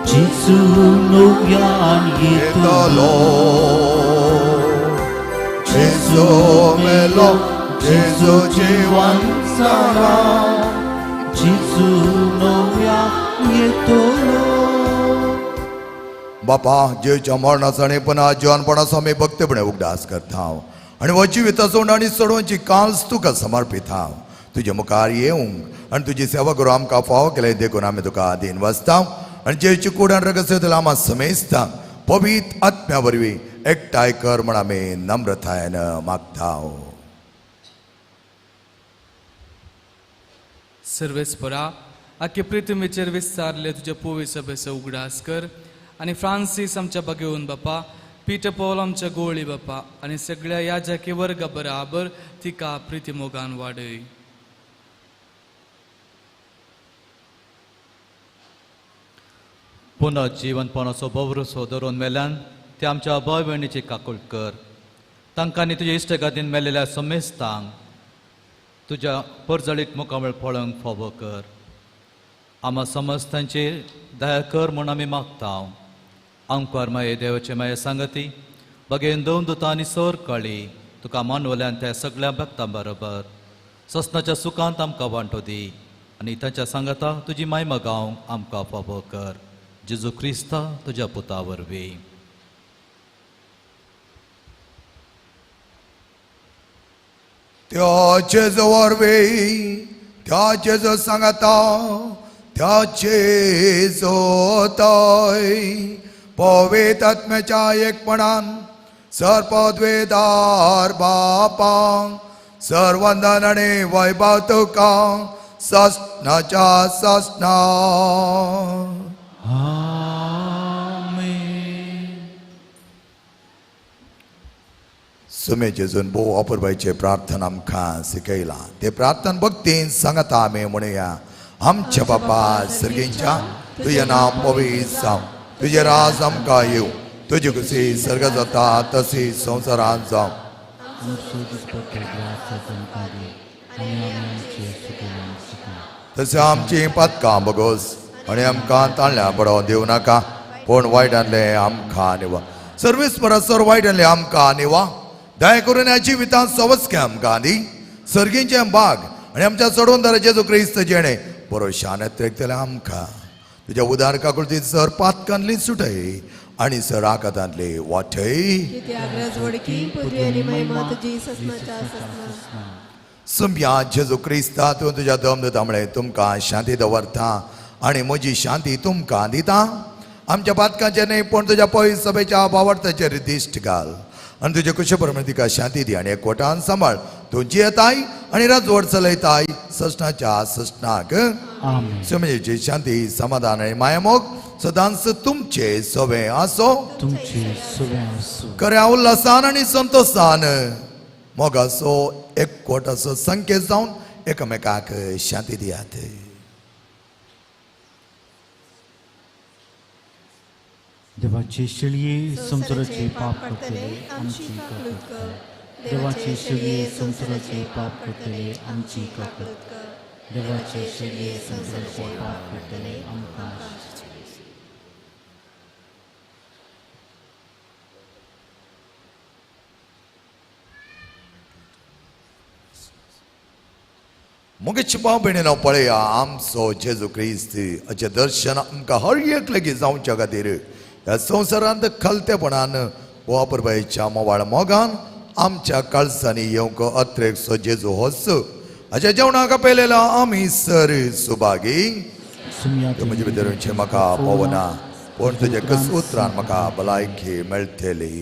जेजू नव्यान येतलो. जेजू मेलो, जेजू जिवन जाला, जेजू नव्यान येतलो. बापा, जेच्या मरणाचो आनी पुन्हा जिवनपणाचो आमी भक्तपणे उगडास करता आनी हो जिविताचो आनी चडोवची कांस तुका समर्पिता. तुजे मुखार येवंक आनी तुजी सेवा करूं आमकां फावो केलें देखून आमी तुका आदीन वचता आनी जेची कूड आनी रगत आमा समेजता पवित्र आत्म्या वरवीं एकठांय कर म्हण आमी नम्रतायेन मागता. सर्वेस्परा, आख्खे पृथ्वीचेर विस्तारले तुज्या पोवी सभेचो उगडास कर आनी फ्रांसीस आमच्या बगेवन बापा, पीटर पॉल आमच्या गोळी बापा आनी सगळ्या याजकी वर्गा बराबर तिका प्रिती मोगान वाडय. पुनः जिवनपणाचो भरवंसो धरून मेल्यान ते आमच्या भाव भयणीची काकूट कर. तांकां आनी तुज्या इश्टगादीन मेलेल्या समेस्तांक तुज्या परजळीत मुखामळ पळोवंक फावो कर. आमा समस्तांचेर दया कर म्हूण आमी मागता. आमकार माये देवाचे माये सांगती बगेन दोन दुतां आनी सर कळी तुका मानवल्यान त्या सगळ्या भक्तां बरोबर ससनाच्या सुखांत आमकां वांटो दी आनी तांच्या सांगता तुजी मायमा गावंक आमकां फावो कर. जेजू क्रिस्ता तुज्या पुता वरवीं. त्या जेजू वरवीं, त्या जेजू सांगता, त्या जेजू तय पवित्र आत्म्याच्या एकपणान सर्पद्वेदार बापा सर्वंदन आनी वैभव तुका ससनाच्या ससना. सुमे जेजून भोव अपुरबायचे प्रार्थना आमकां शिकयलां. ते प्रार्थना भक्तीन सांगता आमी म्हणुया. आमच्या बापा सर्गींच्या, तुजें नांव पवित्र जावं, तुजें राज आमकां येवं, तुजी खुशी सर्ग जाता तशी संवसारांत जावं. तशें आमचीं पातकां बगोस आनी आमकां ताणल्या पडोवं दिवं नाका, पूण वायटांतलें आमकां निवा. सर्वीस परसर वायटांतलें आमकां निवा. दया करून ह्या जिवितांत सवस्कें आमकां दी सर्गींचें बाग आनी आमच्या चडोवन जेजू क्रिस्त जेणे बरो शान त्रेकतलें आमकां. तुज्या उदार काकुळतीत सर पातकांतली सुटय आनी सर आकातांतली वाटय. सुम्या जेजू क्रिस्ता तूं तुज्या दम दिता म्हळें तुमकां शांती दवरता आनी म्हजी शांती तुमकां दिता. आमच्या पातकांचेर न्हय पूण तुज्या पयस सभेच्या बावडताचेर दिश्ट घाल आनी तुजे कुशे प्रमाणे तिका शांती दी आनी एकवटान सांबाळ. तूं जियेताय आनी राजवट चलयताय ससनाच्या ससनाक. सुमेची शांती समाधान आनी मायामोग सदांच तुमचे सवे आसो. खऱ्या उल्हासान आनी संतोशान मोगाचो एकवटाचो संकेत जावन एकामेकाक शांती दियात. देवाचे शेळये संवसाराचे पाप करतले आमची काकूट कर. देवाचे शेळये संवसाराचे पाप करतले आमची काकूट कर. देवाचे शेळये संवसाराचे पाप करतले आमकां. मुगेच भाव भयणीनो पळया आमचो जेजू क्रिस्त हाचें दर्शन आमकां हर एक लेगीत जावच्या खातीर ह्या संवसारांत खलतेपणान वापरपाच्या मोवाळ मोगान आमच्या काळजांनी येवंक अत्रेकसो जेजू होच हाच्या जेवणाक आपयलेलो आमी सर सुभागी. म्हजे भितर म्हाका पवना पूण तुज्या कसुत्रान म्हाका भलायकी मेळटली.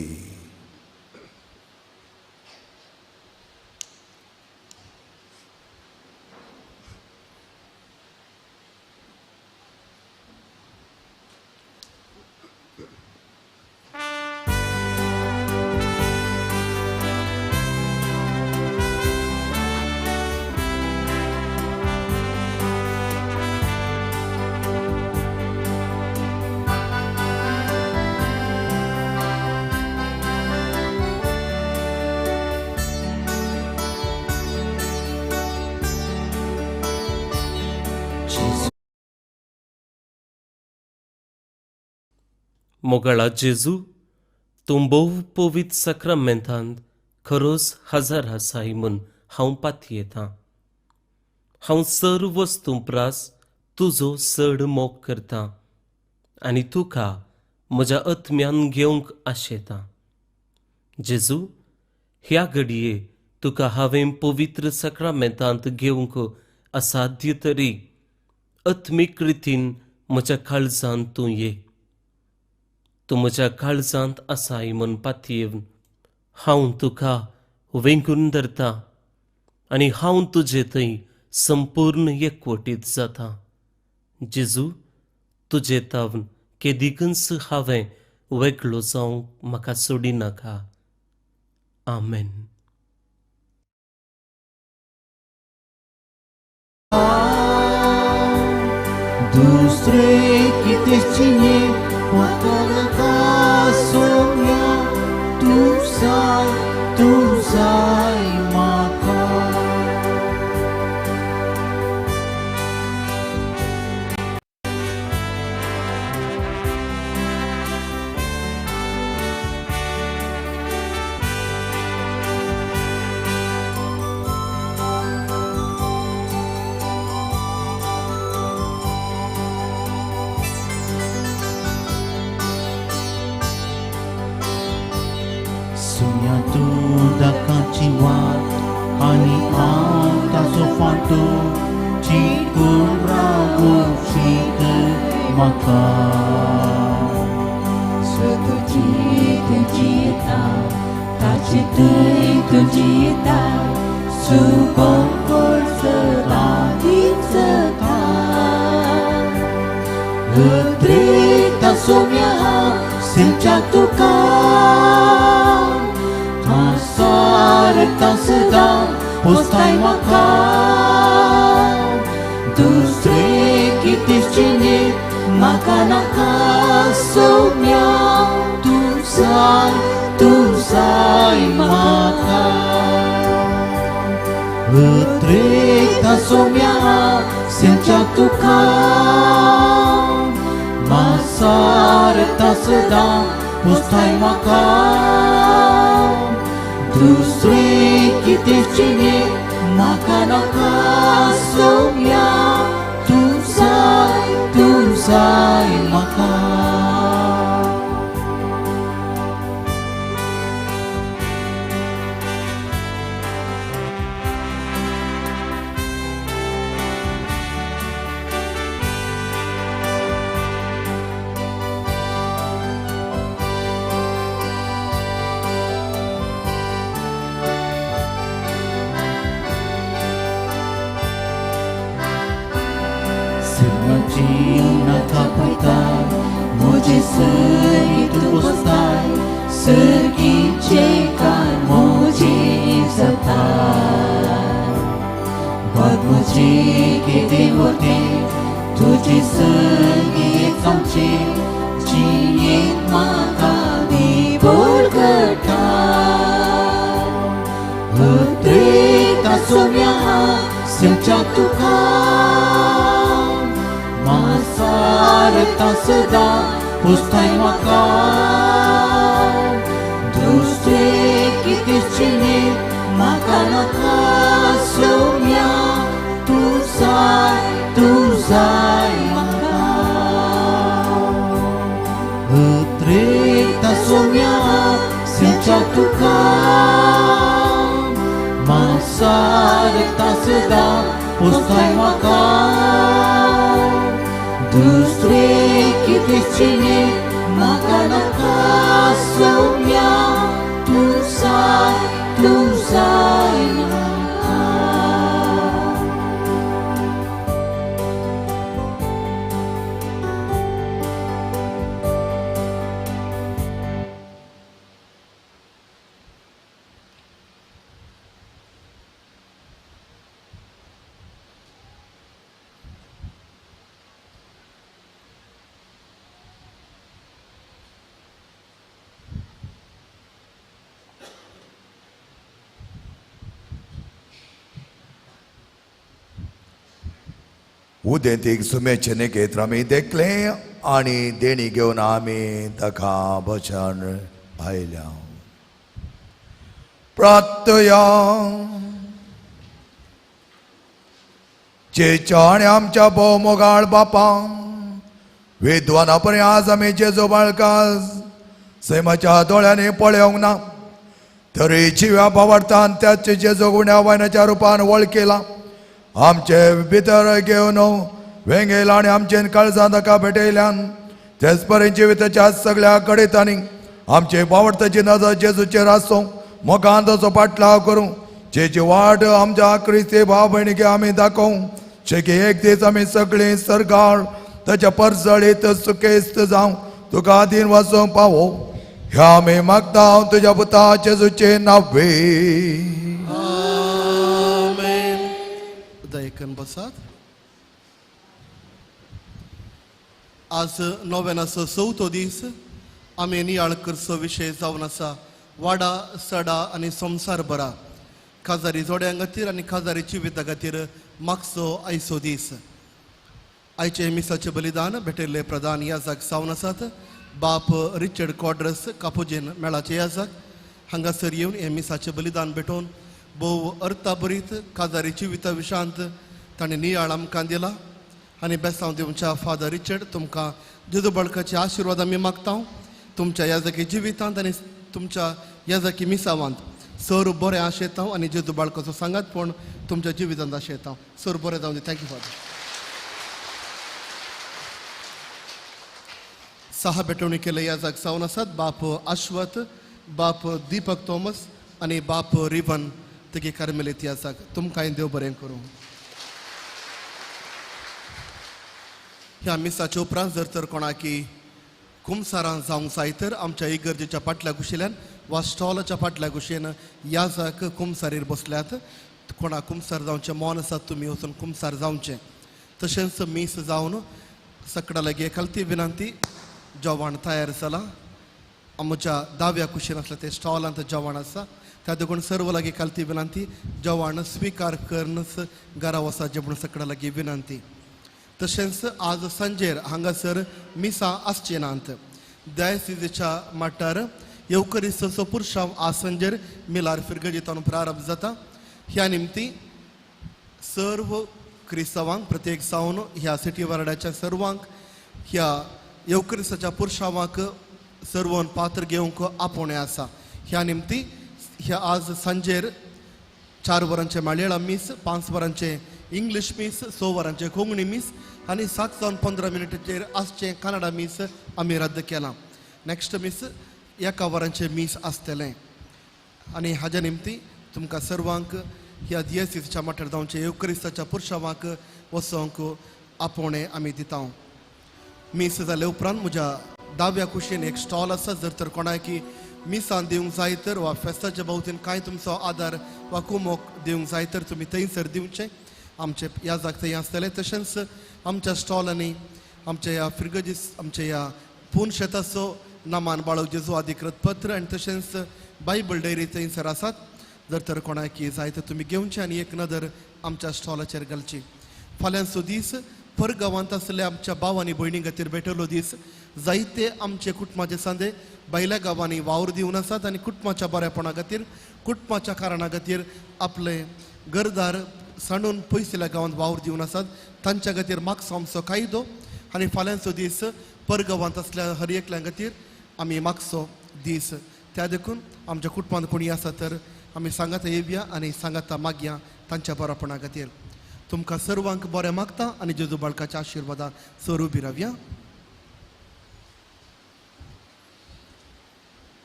मोगाळा जेजू, तूं भोव पवित्र साक्रामेंतांत खरोच हजर आसाय म्हूण हांव पातयेतां. हांव सर्व वस्तूं प्रास तुजो चड मोग करतां आनी तुका म्हज्या आत्म्यान घेवंक आशेतां. जेजू, ह्या घडये तुका हांवें पवित्र साक्रामेंतांत घेवंक असाध्य तरी आत्मीक रितीन म्हज्या काळजांत तूं ये. तूं म्हज्या काळजांत आसाय म्हूण पातयेवन हांव तुका वेंगून धरता आनी हांव तुजे थंय संपूर्ण एकवटीत जाता. जेजू, तुजे तावन केदिकूच हांवें वेगळो जावंक म्हाका सोडिनाका. आमेन. दुसरे कितें म्हाका नाका सोम्या, तूं जाय, तूं जाय म्हाका. सुम्या तूं दाकाची वाट आनी हांव ताचो फाटो, चिकून रावूंक शीक म्हाका. तुजी तुजी येता, ताची थंय तुजी येता, सुगम सदां दिसता. उतरेता सोम्या सिंचा तुका, सारता सदां पोसताय म्हाका. दुसरे कितें चिंतेत म्हाका नाका सोम्या, तूं जाय, तूं जाय म्हाका. उतरेता सोम्या सिंचा तुका, सारता सदां पोसताय म्हाका. दुसरे कितें चिंतेत म्हाका नाका सोम्या, तूं जाय, तूं जाय म्हाका. नाका पळयताय म्हजे सरी तूं पोसताय, सर्गीचें कान म्हजें जाता. बाब म्हजें कितें वतें तुजे संगीत जावचें, जियेंत म्हाका दी बळगटा. उतरेता सोम्या सिंचा तुका, सारता सदां पोसताय म्हाका. दुसरे कितें चिंतेत म्हाका नाका सोम्या, तूं जाय, तूं जाय म्हाका. उतरेता सोम्या सिंचा तुका, सारता सदां पोसताय म्हाका. दुसरे कितें चिंतेत उदेंतीक सुमेचे नेकेत्र आमी देखलें आनी देणी घेवन आमी ताका भजन आयल्या. प्रार्थया जेच्या आनी आमच्या भोव मोगाळ बापां विद्वाना परी आज आमी जेजू बाळका सैमाच्या दोळ्यांनी पळोवंक ना तरी जिव्या बावडतान त्याच जेजू गुण्या वायनाच्या रुपान वळखिला आमचे भितर घेवन वेंगेला आनी आमचे काळजां ताका भेटयल्यान तेच परी जिविताच्या सगळ्या कडेतांनी आमचे बावडताची नजर जेजूचेर आसूं मोगान ताचो पाटलाव करूं जेची वाट आमच्या क्रिस्ती भाव भयणीक आमी दाखोवं शेकी एक दीस आमी सगळीं सरकार ताच्या परजळीत सुकेस्त जावं तुका दिन वाचोवंक पावो ह्या आमी मागता हांव तुज्या पुता जेजूचे नावे. आमेन. दयकन बसात. आज नोवेनाचो चवथो दीस. आमी नियाळ करचो विशय जावन आसा वाडा सडा आनी संवसार बरा. काजारी जोड्यां खातीर आनी काजारी जिविता खातीर मागचो आयचो दीस. आयचे मिसाचें बलिदान भेटिल्ले प्रधान याजक जावन आसात बाप रिचर्ड क्वाड्रस कापोजीन मेळाचे याजक. हांगासर येवन हें मिसाचें बलिदान भेटोवन भोव अर्थाभरीत काजारी जिविता विशांत ताणें नियाळ आमकां दिला आनी बेसांव दिवच्या फादर रिचर्ड तुमकां जेजू बळकाचे आशिर्वाद आमी मागता. तुमच्या याजकी जिवितांत आनी तुमच्या याजकी मिसावांत सर बरें आशेता आनी जेजू बाळकाचो सांगात पूण तुमच्या जिवितांत आशेता. सर बरें जावं दी. Thank you father. सहा भेटवणी केले याजक जावन आसात बाप अश्वत, बाप दीपक थॉमस आनी बाप रिवन तिगे कार्मेलीत याजक. तुमकांय देव बरें करूं. ह्या मिसाच्या उपरांत जर तर कोणाकी कुमसारां जावंक जाय तर आमच्या इगर्जेच्या फाटल्या कुशिल्यान वा स्टॉलाच्या फाटल्या कुशीन याजक कुमसारीर बसल्यात. कोणाक कुमसार जावचें मन आसा तुमी वचून कुमसार जावचें. तशेंच मीस जावन सकडां लागीं खालती विनंती जेवण तयार जालां. आमच्या दाव्या कुशीन आसल्या ते स्टॉलांत जेवण आसा त्या देखून सर्व लागीं खालती विनंती जेवण स्विकार करनच घरा वचाचें म्हूण सकडां लागीं विनंती. तशेंच आज सांजेर हांगासर मिसां आसचें नात. दयासिजेच्या माठार येवकरिस्तचो पुरशांव आज सांजेर मिलार फिरगजेतान प्रारंभ जाता. ह्या निमती सर्व क्रिस्तावांक प्रत्येक जावन ह्या सिटी वार्डाच्या सर्वांक ह्या येवकरिस्ताच्या पुरशावाक सर्वन पात्र घेवंक आपोवणें आसा. ह्या निमती ह्या आज सांजेर 4 वरांचें मलयाळम मीस, 5 वरांचें इंग्लीश मीस, 6 वरांचें कोंकणी मीस आनी 7 जावन 15 मिनटाचेर आसचें कन्नडा मीस आमी रद्द केलां. नॅक्स्ट मीस 1 वरांचें मीस आसतलें. आनी हाज्या निमती तुमकां सर्वांक ह्या दियसीच्या मठार जावचें येवक्रिस्ताच्या पुरशावाक वचोंक आपोवणें आमी दिता. मीस जाले उपरांत म्हज्या दाव्या कुशीन एक स्टॉल आसा. जर तर कोणाकी मिसान दिवंक जाय तर वा फेस्ताच्या भोंवतीन कांय तुमचो आदार वा कुमोक दिवंक जाय तर तुमी थंयसर दिवचें. आमचे याजक थंय आसतले. तशेंच आमच्या स्टॉलांनी आमच्या ह्या फिरगजीस आमच्या ह्या पूर्ण शेताचो नामान बाळक जेजू अधिकृत पत्र आनी तशेंच बायबल डायरी थंयसर आसात. जर तर कोणाकी जाय तर तुमी घेवचें आनी एक नदर आमच्या स्टॉलाचेर घालची. फाल्यांचो दीस परगांवांत आसल्या आमच्या भाव आनी भयणी खातीर भेटवलो दीस. जायते आमचे कुटुंबाचे सांदे भायल्या गांवांनी वावर दिवन आसात आनी कुटुंबाच्या बरेपणा खातीर कुटुंबाच्या कारणा खातीर आपले घरदार सांडून पयसुल्ल्या गांवांत वावर दिवन आसात. तांच्या खातीर मागचो आमचो कायदो आनी फाल्यांचो दीस परगांवांत आसल्या हर एकल्या खातीर आमी मागचो दीस. त्या देखून आमच्या कुटुंबांत कोणी आसा तर आमी सांगाता येवया आनी सांगाता मागया तांच्या बरेपणा खातीर. तुमकां सर्वांक बरें मागता आनी जेजू बाळकाच्या आशिर्वादान सर उबी रावया.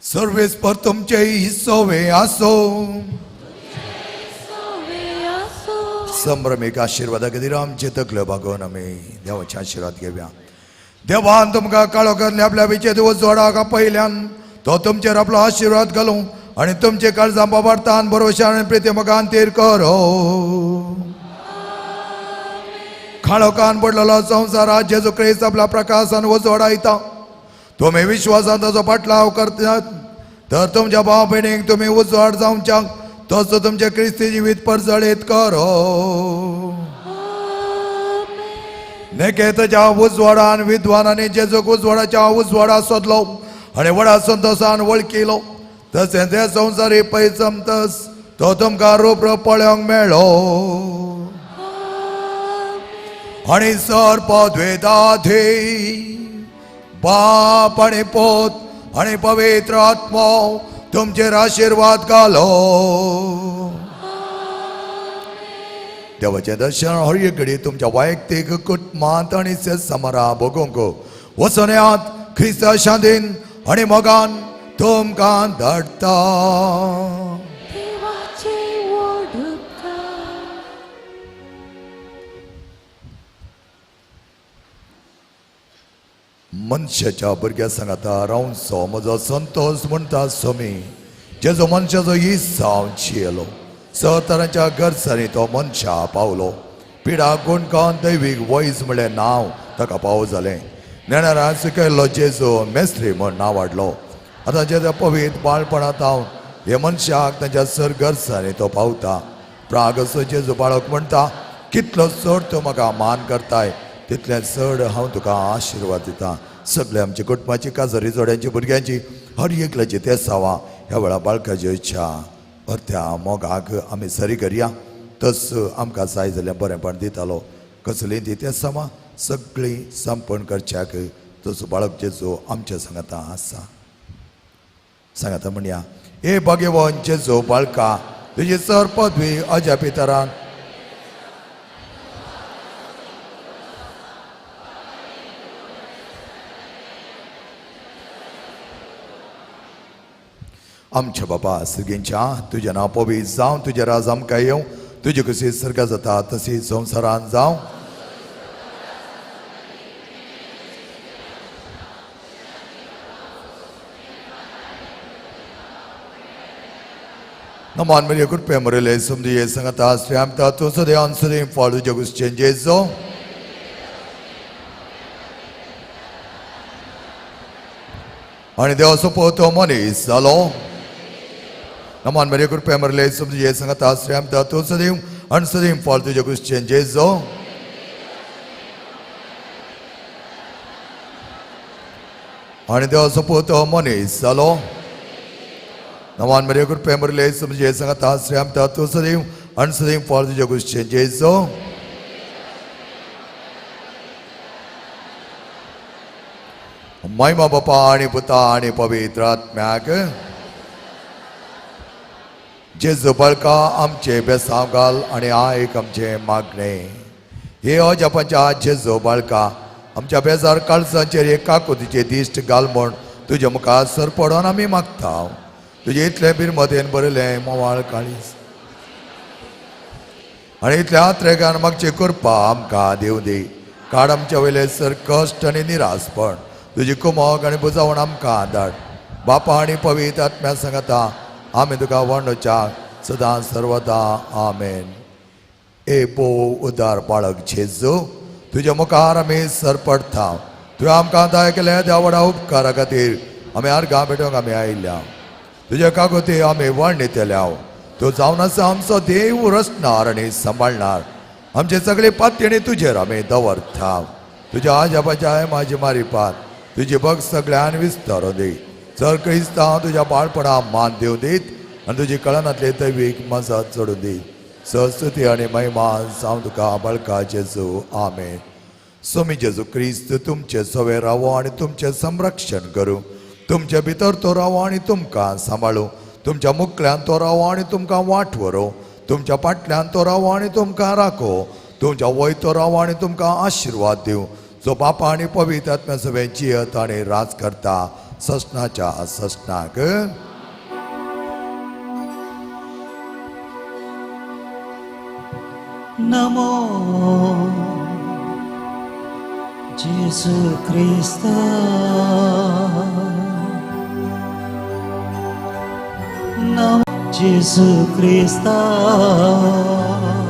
सर्वेस पर तुमचे हिस्सोवे आसो. संभ्रमीक आशिर्वादा खातीर आमचे तकल्यो बागोवन आमी देवाचे आशिर्वाद घेवया. देवान तुमकां काळो करले आपल्या विचेत उजवाडाक आपयल्यान तो तुमचेर आपलो आशिर्वाद घालूं आनी तुमचे काळजां बाबार्थान भरोशान आनी प्रिती मोगान तीर करो. काळोखान पडलेलो संवसारात जेजू क्रिस्त आपल्या प्रकाशान उजवाडायता. तुमी विश्वासान ताचो पाटलाव करतात तर तुमच्या भाव भयणीक तुमी उजवाड जावच्याक तसो तुमचे क्रिस्ती जिवीत परजळीत करो. नेकेतच्या उजवाडान विद्वानांनी जेजूक उजवाडाच्या उजवाडा सोदलो आनी व्हडा संतोसान वळखिलो. तशें ते संवसारी पैसमतस तो तुमकां रूप पळोवंक मेळ्ळो. आनी सर पदवेदाधे बाप आनी पोत आनी पवित्र आत्मो तुमचेर आशिर्वाद घालो. देवाचें दर्शन हर एक घडी तुमच्या वैयक्तीक कुटुंबांत आनी समारा भोगूंक वचोन क्रिस्ता शांतीन आनी मोगान तुमकां धाडटा. मनशाच्या भुरग्या सांगाता रावचो म्हजो संतोष म्हणटा स्वामी, जेजो मनशाचो इसांव चियेलो. स तरांच्या गरजांनी तो मनशा पावलो. पिडा गुणकान दैवीक वैज म्हणलें नांव ताका पाव जालें. नेणारान शिकयल्लो जेजो मेस्त्री म्हण नांव हाडलो. आतां जेजो पवित्र बाळपणांत हांव हे मनशाक तांच्या सर गरजांनी तो पावता. प्राग असो जेजो बाळक म्हणटा, कितलो चड तूं म्हाका मान करताय तितलें चड हांव तुका आशिर्वाद दिता. सगळे आमच्या कुटुंबाची काजरी जोड्यांची भुरग्यांची हर एकल्याची ते सावा ह्या वेळा बाळकाची इच्छा अर्त्या मोगाक आमी सरी करया. तस आमकां जाय जाल्यार बरेंपण दितालो. कसलीं ती ते सावा सगळीं संपण करच्याक तसो बाळक जेजो आमच्या सांगाता आसा. सांगाता म्हणया, हे भाग्यवान जेजो बाळका, तुजी सर पदवी अजापितरान आमच्या बाबा सर्गींच्या तुजें नांव पवित्र जावं, तुजें राज आमकां येवं, तुजी कशी सर्गां जाता तशी संवसारान जावं. नमान मेरे कृपे मरेले समजी सांगता श्री तूं सदैव सदैव फळ तुज्या गुस्चें जेजो. आनी देवाचो पूत मनीस जालो. नमान मेरे कृपे मरले समजी सांगता श्री तूं सदैव आनी सदैव फळ तुज्या गुस्चें जेजो. आनी देवाचो पूत मनीस जालो. नमान मेरे कृपे मरले समजी सांगता श्री तूं सदैव आनी सदैव फळ तुज्या गुस्चें जेजो. महिमा बापा आनी पुता आनी पवित्र आत्म्याक. जेजू बाळका आमचे बेसांव घाल आनी आयक आमचें मागणें. हे अजापाच्या जेजू बाळका आमच्या बेजार काळजांचेर एक काकुतीचे दिश्ट घाल म्हूण तुज्या मुखार सर पडोन आमी मागता. तुजें इतलें बिरमतेन बरयलें मोवाळ काळीज आनी इतल्या आत्रेगान मागची कृपा आमकां दिवं दी. काड आमच्या वयले सर कश्ट आनी निरासपण, तुजी कुमक आनी बुजावण आमकां धाड. बापा आनी पवित्र आत्म्या सांगता आमी तुका वर्णच्या सदां सर्वदा आमेन. ए भोव उदार बाळक जेजू, तुज्या मुखार आमी सर पडटा. तुवें आमकां दाय केले त्या व्हडा उपकारा खातीर आमी आर्गां भेटोवंक आमी आयल्या. तुज्या कागोती आमी वर्णितल्या. तूं जावन आसा आमचो देव रचणार आनी सांबाळणार. आमचे सगळे पातयेणी तुजेर आमी दवरता. तुज्या आजापाच्या म्हाजी मारिपात तुजी भक्त सगळ्यान विस्तारो दी. चर क्रिस्तांव तुज्या बाळपणा मान दिवं दीत आनी तुजी कळनांतले दैवीक मजत चडून दी. सरस्वती आनी महिमा जावं तुका बाळका जेजू. आमेन. स्वामी जेजू क्रिस्त तुमचे सवे रावो आनी तुमचें संरक्षण करूं. तुमचे भितर तो रावो आनी तुमकां सांबाळूं. तुमच्या मुखल्यान तो रावो आनी तुमकां वाट व्हरूं. तुमच्या फाटल्यान तो रावो आनी तुमकां राखो. तुमच्या वय तो रावो आनी तुमकां आशिर्वाद दिवं. जो बापा आनी पवित्र आत्म्या सवें जियत आनी राज करता ससनाच्या ससनाक. नमो जेजू क्रिस्ता, नमो जेजू क्रिस्ता.